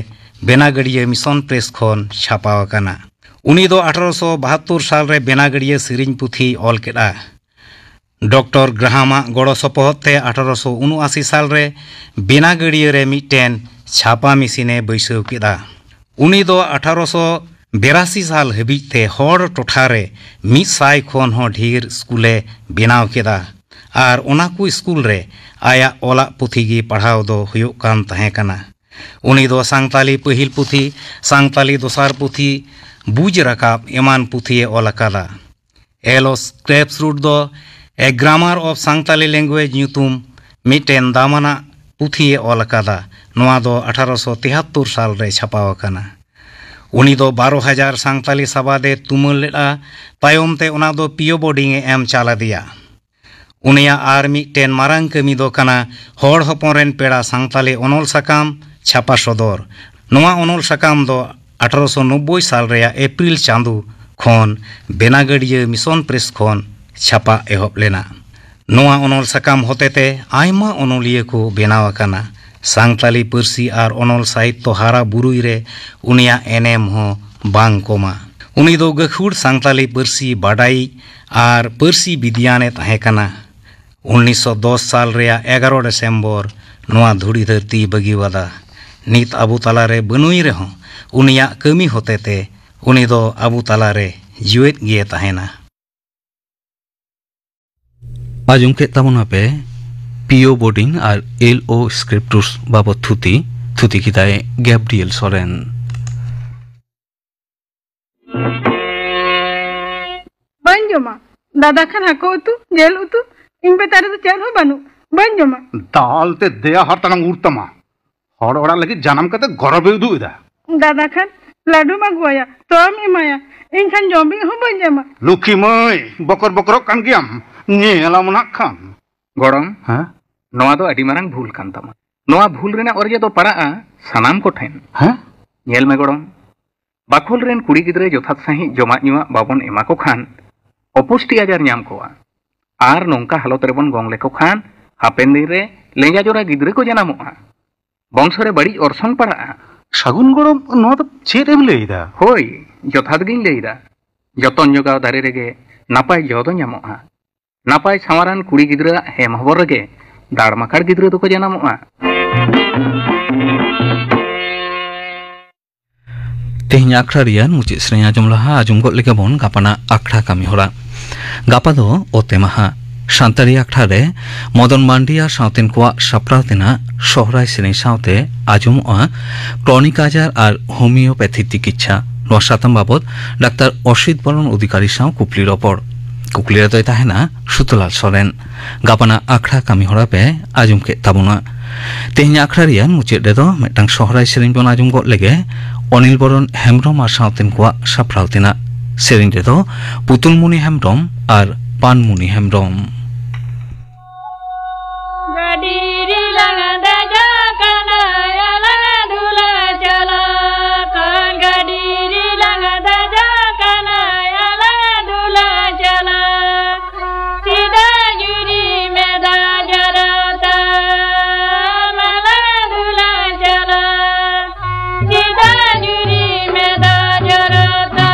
ᱵᱮᱱᱟᱜᱟᱹᱲᱤᱭᱟᱹ ᱢᱤᱥᱚᱱ ᱯᱨᱮᱥ ᱠᱷᱚᱱ ᱪᱷᱟᱯᱟᱣ ᱟᱠᱟᱱᱟ᱾ ᱩᱱᱤ ᱫᱚ ᱟᱴᱷᱟᱨᱚᱥᱚ ᱵᱟᱦᱟᱛᱛᱳᱨ ᱥᱟᱞ ᱨᱮ ᱵᱮᱱᱟᱜᱟᱹᱲᱤᱭᱟᱹ ᱥᱮᱨᱮᱧ ᱯᱩᱛᱷᱤᱭ ᱚᱞ ᱠᱮᱫᱼᱟ᱾ ᱰᱚᱠᱴᱚᱨ ᱜᱨᱟᱦᱟᱢᱟᱜ ᱜᱚᱲᱚ ᱥᱚᱯᱚᱦᱚᱫ ᱛᱮ ᱟᱴᱷᱟᱨᱚᱥᱚ ᱩᱱᱩᱟᱥᱤ ᱥᱟᱞ ᱨᱮ ᱵᱮᱱᱟᱜᱟᱹᱲᱤᱭᱟᱹ ᱨᱮ ᱢᱤᱫᱴᱮᱱ ᱪᱷᱟᱯᱟ ᱢᱮᱥᱤᱱ ᱮ ᱵᱟᱹᱭᱥᱟᱹᱣ ᱠᱮᱫᱼᱟ᱾ ᱩᱱᱤ ᱫᱚ ᱟᱴᱷᱟᱨᱚᱥᱚ ᱵᱤᱨᱟᱥᱤ ᱥᱟᱞ ᱦᱟᱹᱵᱤᱡ ᱛᱮ ᱦᱚᱲ ᱴᱚᱴᱷᱟ ᱨᱮ ᱢᱤᱫ ᱥᱟᱭ ᱠᱷᱚᱱ ᱦᱚᱸ ᱰᱷᱮᱨ ᱥᱠᱩᱞ ᱮ ᱵᱮᱱᱟᱣ ᱠᱮᱫᱼᱟ᱾ ᱟᱨ ᱚᱱᱟ ᱠᱚ ᱥᱠᱩᱞ ᱨᱮ ᱟᱭᱟᱜ ᱚᱞᱟᱜ ᱯᱩᱛᱷᱤ ᱜᱮ ᱯᱟᱲᱦᱟᱣ ᱫᱚ ᱦᱩᱭᱩᱜ ᱠᱟᱱ ᱛᱟᱦᱮᱸ ᱠᱟᱱᱟ᱾ ᱩᱱᱤ ᱫᱚ ᱥᱟᱝᱛᱟᱞᱤ ᱯᱟᱹᱦᱤᱞ ᱯᱩᱛᱷᱤ, ᱥᱟᱝᱛᱟᱞᱤ ᱫᱚᱥᱟᱨ ᱯᱩᱛᱷᱤ, ᱵᱩᱡᱽ ᱨᱟᱠᱟᱵ ᱮᱢᱟᱱ ᱯᱩᱛᱷᱤᱭᱮ ᱚᱞ ᱟᱠᱟᱫᱟ᱾ ᱮᱞ ᱳ ᱥᱠᱨᱮᱯᱥ ᱨᱩᱴ ᱫᱚ A Grammar of Santali Language ᱧᱩᱛᱩᱢ ᱢᱤᱫᱴᱮᱱ ᱫᱟᱢᱟᱱᱟᱜ ᱯᱩᱛᱷᱤᱭᱮ ᱚᱞ ᱟᱠᱟᱫᱟ᱾ ᱱᱚᱣᱟ ᱫᱚ ᱟᱴᱷᱟᱨᱚᱥᱚ ᱛᱮᱦᱟᱛᱛᱳᱨ ᱥᱟᱞ ᱨᱮ ᱪᱷᱟᱯᱟᱣ ᱟᱠᱟᱱᱟ᱾ ᱩᱱᱤ ᱫᱚ ᱵᱟᱨᱚ ᱦᱟᱡᱟᱨ ᱥᱟᱝᱛᱟᱞᱤ ᱥᱟᱵᱟᱫ ᱮ ᱛᱩᱢᱟᱹᱞ ᱞᱮᱫᱼᱟ᱾ ᱛᱟᱭᱚᱢ ᱛᱮ ᱚᱱᱟ ᱫᱚ ᱯᱤᱭᱳ ᱵᱳᱨᱰᱤᱝ ᱮ ᱮᱢ ᱪᱟᱞ ᱟᱫᱮᱭᱟ᱾ ᱩᱱᱤᱭᱟᱜ ᱟᱨ ᱢᱤᱫᱴᱮᱱ ᱢᱟᱨᱟᱝ ᱠᱟᱹᱢᱤ ᱫᱚ ᱠᱟᱱᱟ ᱦᱚᱲ ᱦᱚᱯᱚᱱ ᱨᱮᱱ ᱯᱮᱲᱟ ᱥᱟᱱᱛᱟᱞᱤ ᱚᱱᱚᱞ ᱥᱟᱠᱟᱢ ᱪᱷᱟᱯᱟ ᱥᱚᱫᱚᱨ᱾ ᱱᱚᱣᱟ ᱚᱱᱚᱞ ᱥᱟᱠᱟᱢ ᱫᱚ ᱟᱴᱷᱟᱨᱚᱥᱚ ᱱᱚᱵᱵᱳᱭ ᱥᱟᱞ ᱨᱮᱭᱟᱜ ᱮᱯᱨᱤᱞ ᱪᱟᱸᱫᱚ ᱠᱷᱚᱱ ᱵᱮᱱᱟᱜᱟᱹᱲᱤᱭᱟᱹ ᱢᱤᱥᱚᱱ ᱯᱨᱮᱥ ᱠᱷᱚᱱ ᱪᱷᱟᱯᱟ ᱮᱦᱚᱵ ᱞᱮᱱᱟ᱾ ᱱᱚᱣᱟ ᱚᱱᱚᱞ ᱥᱟᱠᱟᱢ ᱦᱚᱛᱮᱛᱮ ᱟᱭᱢᱟ ᱚᱱᱚᱞᱤᱭᱟᱹ ᱠᱚ ᱵᱮᱱᱟᱣ ᱟᱠᱟᱱᱟ᱾ ᱥᱟᱱᱛᱟᱞᱤ ᱯᱟᱹᱨᱥᱤ ᱟᱨ ᱚᱱᱚᱞ ᱥᱟᱦᱤᱛᱛᱚ ᱦᱟᱨᱟ ᱵᱩᱨᱩᱭ ᱨᱮ ᱩᱱᱤᱭᱟᱜ ᱮᱱᱮᱢ ᱦᱚᱸ ᱵᱟᱝ ᱠᱚᱢᱟ᱾ ᱩᱱᱤ ᱫᱚ ᱜᱟᱹᱠᱷᱩᱲ ᱥᱟᱱᱛᱟᱞᱤ ᱯᱟᱹᱨᱥᱤ ᱵᱟᱰᱟᱭᱤᱡ ᱟᱨ ᱯᱟᱹᱨᱥᱤ ᱵᱤᱫᱽᱭᱟᱱ ᱮ ᱛᱟᱦᱮᱸ ᱠᱟᱱᱟ᱾ ᱩᱱᱤᱥᱥᱚ ᱫᱚᱥ ᱥᱟᱞ ᱨᱮᱭᱟᱜ ᱮᱜᱟᱨᱚ ᱰᱤᱥᱮᱢᱵᱚᱨ ᱱᱚᱣᱟ ᱫᱷᱩᱲᱤ ᱫᱷᱟᱹᱨᱛᱤ ᱵᱟᱹᱜᱤᱣᱟᱫᱟ᱾ ᱱᱤᱛ ᱟᱵᱚ ᱛᱟᱞᱟᱨᱮ ᱵᱟᱹᱱᱩᱭ ᱨᱮᱦᱚᱸ ᱩᱱᱤᱭᱟᱜ ᱠᱟᱹᱢᱤ ᱦᱚᱛᱮᱛᱮ ᱩᱱᱤ ᱫᱚ ᱟᱵᱚ ᱛᱟᱞᱟᱨᱮ ᱡᱤᱣᱮᱫ ᱜᱮ ᱛᱟᱦᱮᱱᱟ᱾ ᱟᱸᱡᱚᱢ ᱠᱮᱫ ᱛᱟᱵᱚᱱᱟᱯᱮ ᱯᱤᱭᱳ ᱵᱳᱨᱰᱤᱝ ᱟᱨ ᱮᱞ ᱳ ᱥᱠᱨᱤᱯᱴᱩᱥ ᱵᱟᱵᱚᱛ ᱛᱷᱩᱛᱤ᱾ ᱛᱷᱩᱛᱤ ᱠᱮᱫᱟᱭ ᱜᱮᱵᱨᱤᱭᱮᱞ ᱥᱚᱨᱮᱱ᱾ ᱵᱟᱹᱧ ᱡᱚᱢᱟ᱾ ᱫᱟᱫᱟ ᱠᱷᱟᱱ ᱦᱟᱹᱠᱩ ᱩᱛᱩ, ᱡᱤᱞ ᱩᱛᱩ, ᱤᱧ ᱵᱮᱴᱟ ᱨᱮᱫᱚ ᱪᱮᱫ ᱦᱚᱸ ᱵᱟᱹᱱᱩᱜ᱾ ᱵᱟᱹᱧ ᱡᱚᱢᱟ᱾ ᱫᱟᱞ ᱛᱮ ᱫᱮᱭᱟ ᱦᱟᱨ ᱛᱟᱱᱟᱝ ᱩᱨ ᱛᱟᱢᱟ᱾ ᱦᱚᱲ ᱚᱲᱟᱜ ᱞᱟᱹᱜᱤᱫ ᱡᱟᱱᱟᱢ ᱠᱟᱛᱮ ᱜᱚᱨᱚᱵᱮ ᱩᱫᱩᱜ ᱮᱫᱟ᱾ ᱫᱟᱫᱟ ᱠᱷᱟᱱ ᱞᱟᱹᱰᱩᱢ ᱟᱹᱜᱩᱣᱟᱭᱟ, ᱛᱚᱣᱟᱢ ᱮᱢᱟᱭᱟ, ᱤᱧ ᱠᱷᱟᱱ ᱡᱚᱢ ᱵᱤᱜ ᱦᱚᱸ ᱵᱟᱹᱧ ᱮᱢᱟ᱾ ᱞᱩᱠᱷᱤ ᱢᱟᱹᱭ, ᱵᱚᱠᱚᱨ ᱵᱚᱠᱚᱨᱚᱜ ᱠᱟᱱ ᱜᱮᱭᱟᱢ, ᱧᱮᱞᱟᱢ ᱱᱟᱜ ᱠᱷᱟᱱ᱾ ᱜᱚᱲᱚᱢ, ᱦᱮᱸ? ᱱᱚᱣᱟ ᱫᱚ ᱟᱹᱰᱤ ᱢᱟᱨᱟᱝ ᱵᱷᱩᱞ ᱠᱟᱱ ᱛᱟᱢᱟ᱾ ᱱᱚᱣᱟ ᱵᱷᱩᱞ ᱨᱮᱱᱟᱜ ᱚᱨᱡᱚ ᱫᱚ ᱯᱟᱲᱟᱜᱼᱟ ᱥᱟᱱᱟᱢ ᱠᱚᱴᱷᱮᱱ᱾ ᱦᱮᱸ? ᱧᱮᱞ ᱢᱮ ᱜᱚᱲᱚᱢ, ᱵᱟᱠᱷᱳᱞ ᱨᱮᱱ ᱠᱩᱲᱤ ᱜᱤᱫᱽᱨᱟᱹ ᱡᱚᱛᱷᱟᱛ ᱥᱟᱺᱦᱤᱡ ᱡᱚᱢᱟᱜ ᱧᱩᱣᱟᱜ ᱵᱟᱵᱚᱱ ᱮᱢᱟ ᱠᱚ ᱠᱷᱟᱱ ᱚᱯᱩᱥᱴᱤ ᱟᱡᱟᱨ ᱧᱟᱢ ᱠᱚᱣᱟ᱾ ᱟᱨ ᱱᱚᱝᱠᱟ ᱦᱟᱞᱚᱛ ᱨᱮᱵᱚᱱ ᱜᱚᱝ ᱞᱮᱠᱚ ᱠᱷᱟᱱ ᱦᱟᱯᱮᱱ ᱫᱤᱱ ᱨᱮ ᱞᱮᱸᱡᱟ ᱡᱚᱨᱟ ᱜᱤᱫᱽᱨᱟᱹ ᱠᱚ ᱡᱟᱱᱟᱢᱚᱜᱼᱟ᱾ ᱵᱚᱝᱥᱚ ᱨᱮ ᱵᱟᱹᱲᱤᱡ ᱚᱨᱥᱚᱝ ᱯᱟᱲᱟᱜᱼᱟ᱾ ᱥᱟᱹᱜᱩᱱ ᱜᱚᱲᱚᱢ, ᱱᱚᱣᱟ ᱫᱚ ᱪᱮᱫ ᱮᱢ ᱞᱟᱹᱭ ᱮᱫᱟ? ᱦᱳᱭ, ᱡᱚᱛᱷᱟᱛ ᱜᱤᱧ ᱞᱟᱹᱭᱫᱟ᱾ ᱡᱚᱛᱚᱱ ᱡᱚᱜᱟᱣ ᱫᱟᱨᱮ ᱨᱮᱜᱮ ᱱᱟᱯᱟᱭ ᱡᱚ ᱫᱚ ᱧᱟᱢᱚᱜᱼᱟ᱾ ᱱᱟᱯᱟᱭ ᱥᱟᱶᱟᱨᱟᱱ ᱠᱩᱲᱤ ᱜᱤᱫᱽᱨᱟᱹᱣᱟᱜ ᱦᱮᱢ ᱦᱚᱵᱚᱨ ᱨᱮᱜᱮ ᱫᱟᱲᱢᱟᱠᱟᱲ ᱜᱤᱫᱽᱨᱟᱹ ᱫᱚᱠᱚ ᱡᱟᱱᱟᱢᱚᱜᱼᱟ᱾ ᱛᱮᱦᱮᱧ ᱟᱠᱷᱲᱟ ᱨᱮᱭᱟᱜ ᱢᱩᱪᱟᱹᱫ ᱥᱮᱨᱮᱧ ᱟᱸᱡᱚᱢ ᱞᱟᱦᱟ ᱟᱸᱡᱚᱢ ᱜᱚᱫ ᱞᱮᱜᱮ ᱵᱚᱱ ᱜᱟᱯᱟᱱᱟᱜ ᱟᱠᱷᱲᱟ ᱠᱟᱹᱢᱤ ᱦᱚᱨᱟ᱾ ᱜᱟᱯᱟ ᱫᱚ ᱚᱛᱮ ᱢᱟᱦᱟ᱾ ᱥᱟᱱᱛᱟᱲᱤ ᱟᱠᱷᱲᱟ ᱨᱮ ᱢᱚᱫᱚᱱ ᱢᱟᱱᱰᱤ ᱟᱨ ᱥᱟᱶᱛᱮᱱ ᱠᱚᱣᱟᱜ ᱥᱟᱯᱲᱟᱣ ᱛᱮᱱᱟᱜ ᱥᱚᱦᱨᱟᱭ ᱥᱮᱨᱮᱧ ᱥᱟᱶᱛᱮ ᱟᱸᱡᱚᱢᱚᱜᱼᱟ ᱠᱨᱚᱱᱤᱠ ᱟᱡᱟᱨ ᱟᱨ ᱦᱳᱢᱤᱭᱳᱯᱮᱛᱷᱤ ᱛᱤᱠᱤᱪᱪᱷᱟ᱾ ᱱᱚᱣᱟ ᱥᱟᱛᱟᱢ ᱵᱟᱵᱚᱫ ᱰᱟᱠᱛᱟᱨ ᱚᱥᱤᱛ ᱵᱚᱨᱚᱱ ᱚᱫᱷᱤᱠᱟᱨᱤ ᱥᱟᱶ ᱠᱩᱠᱞᱤ ᱨᱚᱯᱚᱲ᱾ ᱠᱩᱠᱞᱤ ᱨᱮᱫᱚᱭ ᱛᱟᱦᱮᱱᱟ ᱥᱩᱛᱚᱞᱟᱞ ᱥᱚᱨᱮᱱ᱾ ᱜᱟᱯᱟᱱᱟᱜ ᱟᱠᱷᱲᱟ ᱠᱟᱹᱢᱤ ᱦᱚᱨᱟ ᱯᱮ ᱟᱸᱡᱚᱢ ᱠᱮᱫ ᱛᱟᱵᱚᱱᱟ᱾ ᱛᱮᱦᱮᱧ ᱟᱠᱷᱲᱟ ᱨᱮᱭᱟᱜ ᱢᱩᱪᱟᱹᱫ ᱨᱮᱫᱚ ᱢᱤᱫᱴᱟᱝ ᱥᱚᱦᱨᱟᱭ ᱥᱮᱨᱮᱧ ᱵᱚᱱ ᱟᱸᱡᱚᱢ ᱜᱚᱫ ᱞᱮᱜᱮ᱾ ᱚᱱᱤᱞ ᱵᱚᱨᱚᱱ ᱦᱮᱢᱵᱨᱚᱢ ᱟᱨ ᱥᱟᱶᱛᱮᱱ ᱠᱚᱣᱟᱜ ᱥᱟᱯᱲᱟᱣ ᱛᱮᱱᱟᱜ ᱥᱮᱨᱮᱧ ᱨᱮᱫᱚ ᱯᱩᱛᱩᱞᱢᱩᱱᱤ ᱦᱮᱢᱵᱨᱚᱢ ᱟᱨ ᱯᱟᱱᱢᱩᱱᱤ ᱦᱮᱢᱵᱨᱚᱢ᱾ ᱜᱟᱹᱰᱤ ᱨᱮᱞᱟᱝ ᱫᱮᱡᱚᱜ ᱠᱟᱱᱟ, ᱟᱞᱟᱝ ᱫᱩᱞᱟᱝ ᱪᱟᱞᱟᱜ ᱠᱟᱱ᱾ ᱜᱟᱹᱰᱤ ᱨᱮᱞᱟᱝ ᱫᱮᱡᱚᱜ ᱠᱟᱱᱟ, ᱟᱞᱟᱝ ᱫᱩᱞᱟᱝ ᱪᱟᱞᱟᱜ᱾ ᱪᱮᱫᱟᱜ ᱧᱩᱨᱤ ᱢᱮᱫᱟ ᱡᱚᱨᱚ ᱛᱟᱢ, ᱟᱞᱟᱝ ᱫᱩᱞᱟᱝ ᱪᱟᱞᱟᱜ᱾ ᱪᱮᱫᱟᱜ ᱧᱩᱨᱤ ᱢᱮᱫᱟ ᱡᱚᱨᱚ ᱛᱟᱢ᱾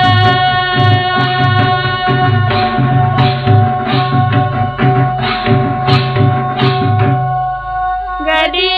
ᱜᱟᱹᱰᱤ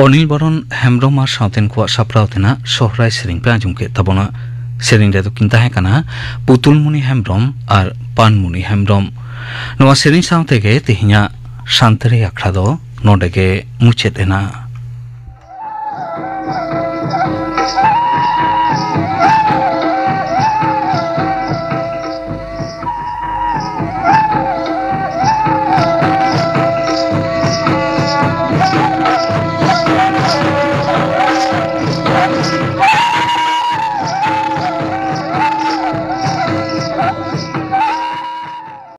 ᱚᱱᱤᱞ ᱵᱚᱨᱚᱱ ᱦᱮᱢᱵᱽᱨᱚᱢ ᱟᱨ ᱥᱟᱶᱛᱮᱱ ᱠᱚᱣᱟᱜ ᱥᱟᱯᱲᱟᱣ ᱛᱮᱱᱟᱜ ᱥᱚᱦᱨᱟᱭ ᱥᱮᱨᱮᱧ ᱯᱮ ᱟᱸᱡᱚᱢ ᱠᱮᱫ ᱛᱟᱵᱚᱱᱟ᱾ ᱥᱮᱨᱮᱧ ᱨᱮᱫᱚ ᱠᱤᱱ ᱛᱟᱦᱮᱸ ᱠᱟᱱᱟ ᱯᱩᱛᱩᱞᱢᱩᱱᱤ ᱦᱮᱢᱵᱽᱨᱚᱢ ᱟᱨ ᱯᱟᱱᱢᱩᱱᱤ ᱦᱮᱢᱵᱽᱨᱚᱢ᱾ ᱱᱚᱣᱟ ᱥᱮᱨᱮᱧ ᱥᱟᱶ ᱛᱮᱜᱮ ᱛᱮᱦᱮᱧᱟᱜ ᱥᱟᱱᱛᱟᱲᱤ ᱟᱠᱷᱲᱟ ᱫᱚ ᱱᱚᱰᱮ ᱜᱮ ᱢᱩᱪᱟᱹᱫ ᱮᱱᱟ᱾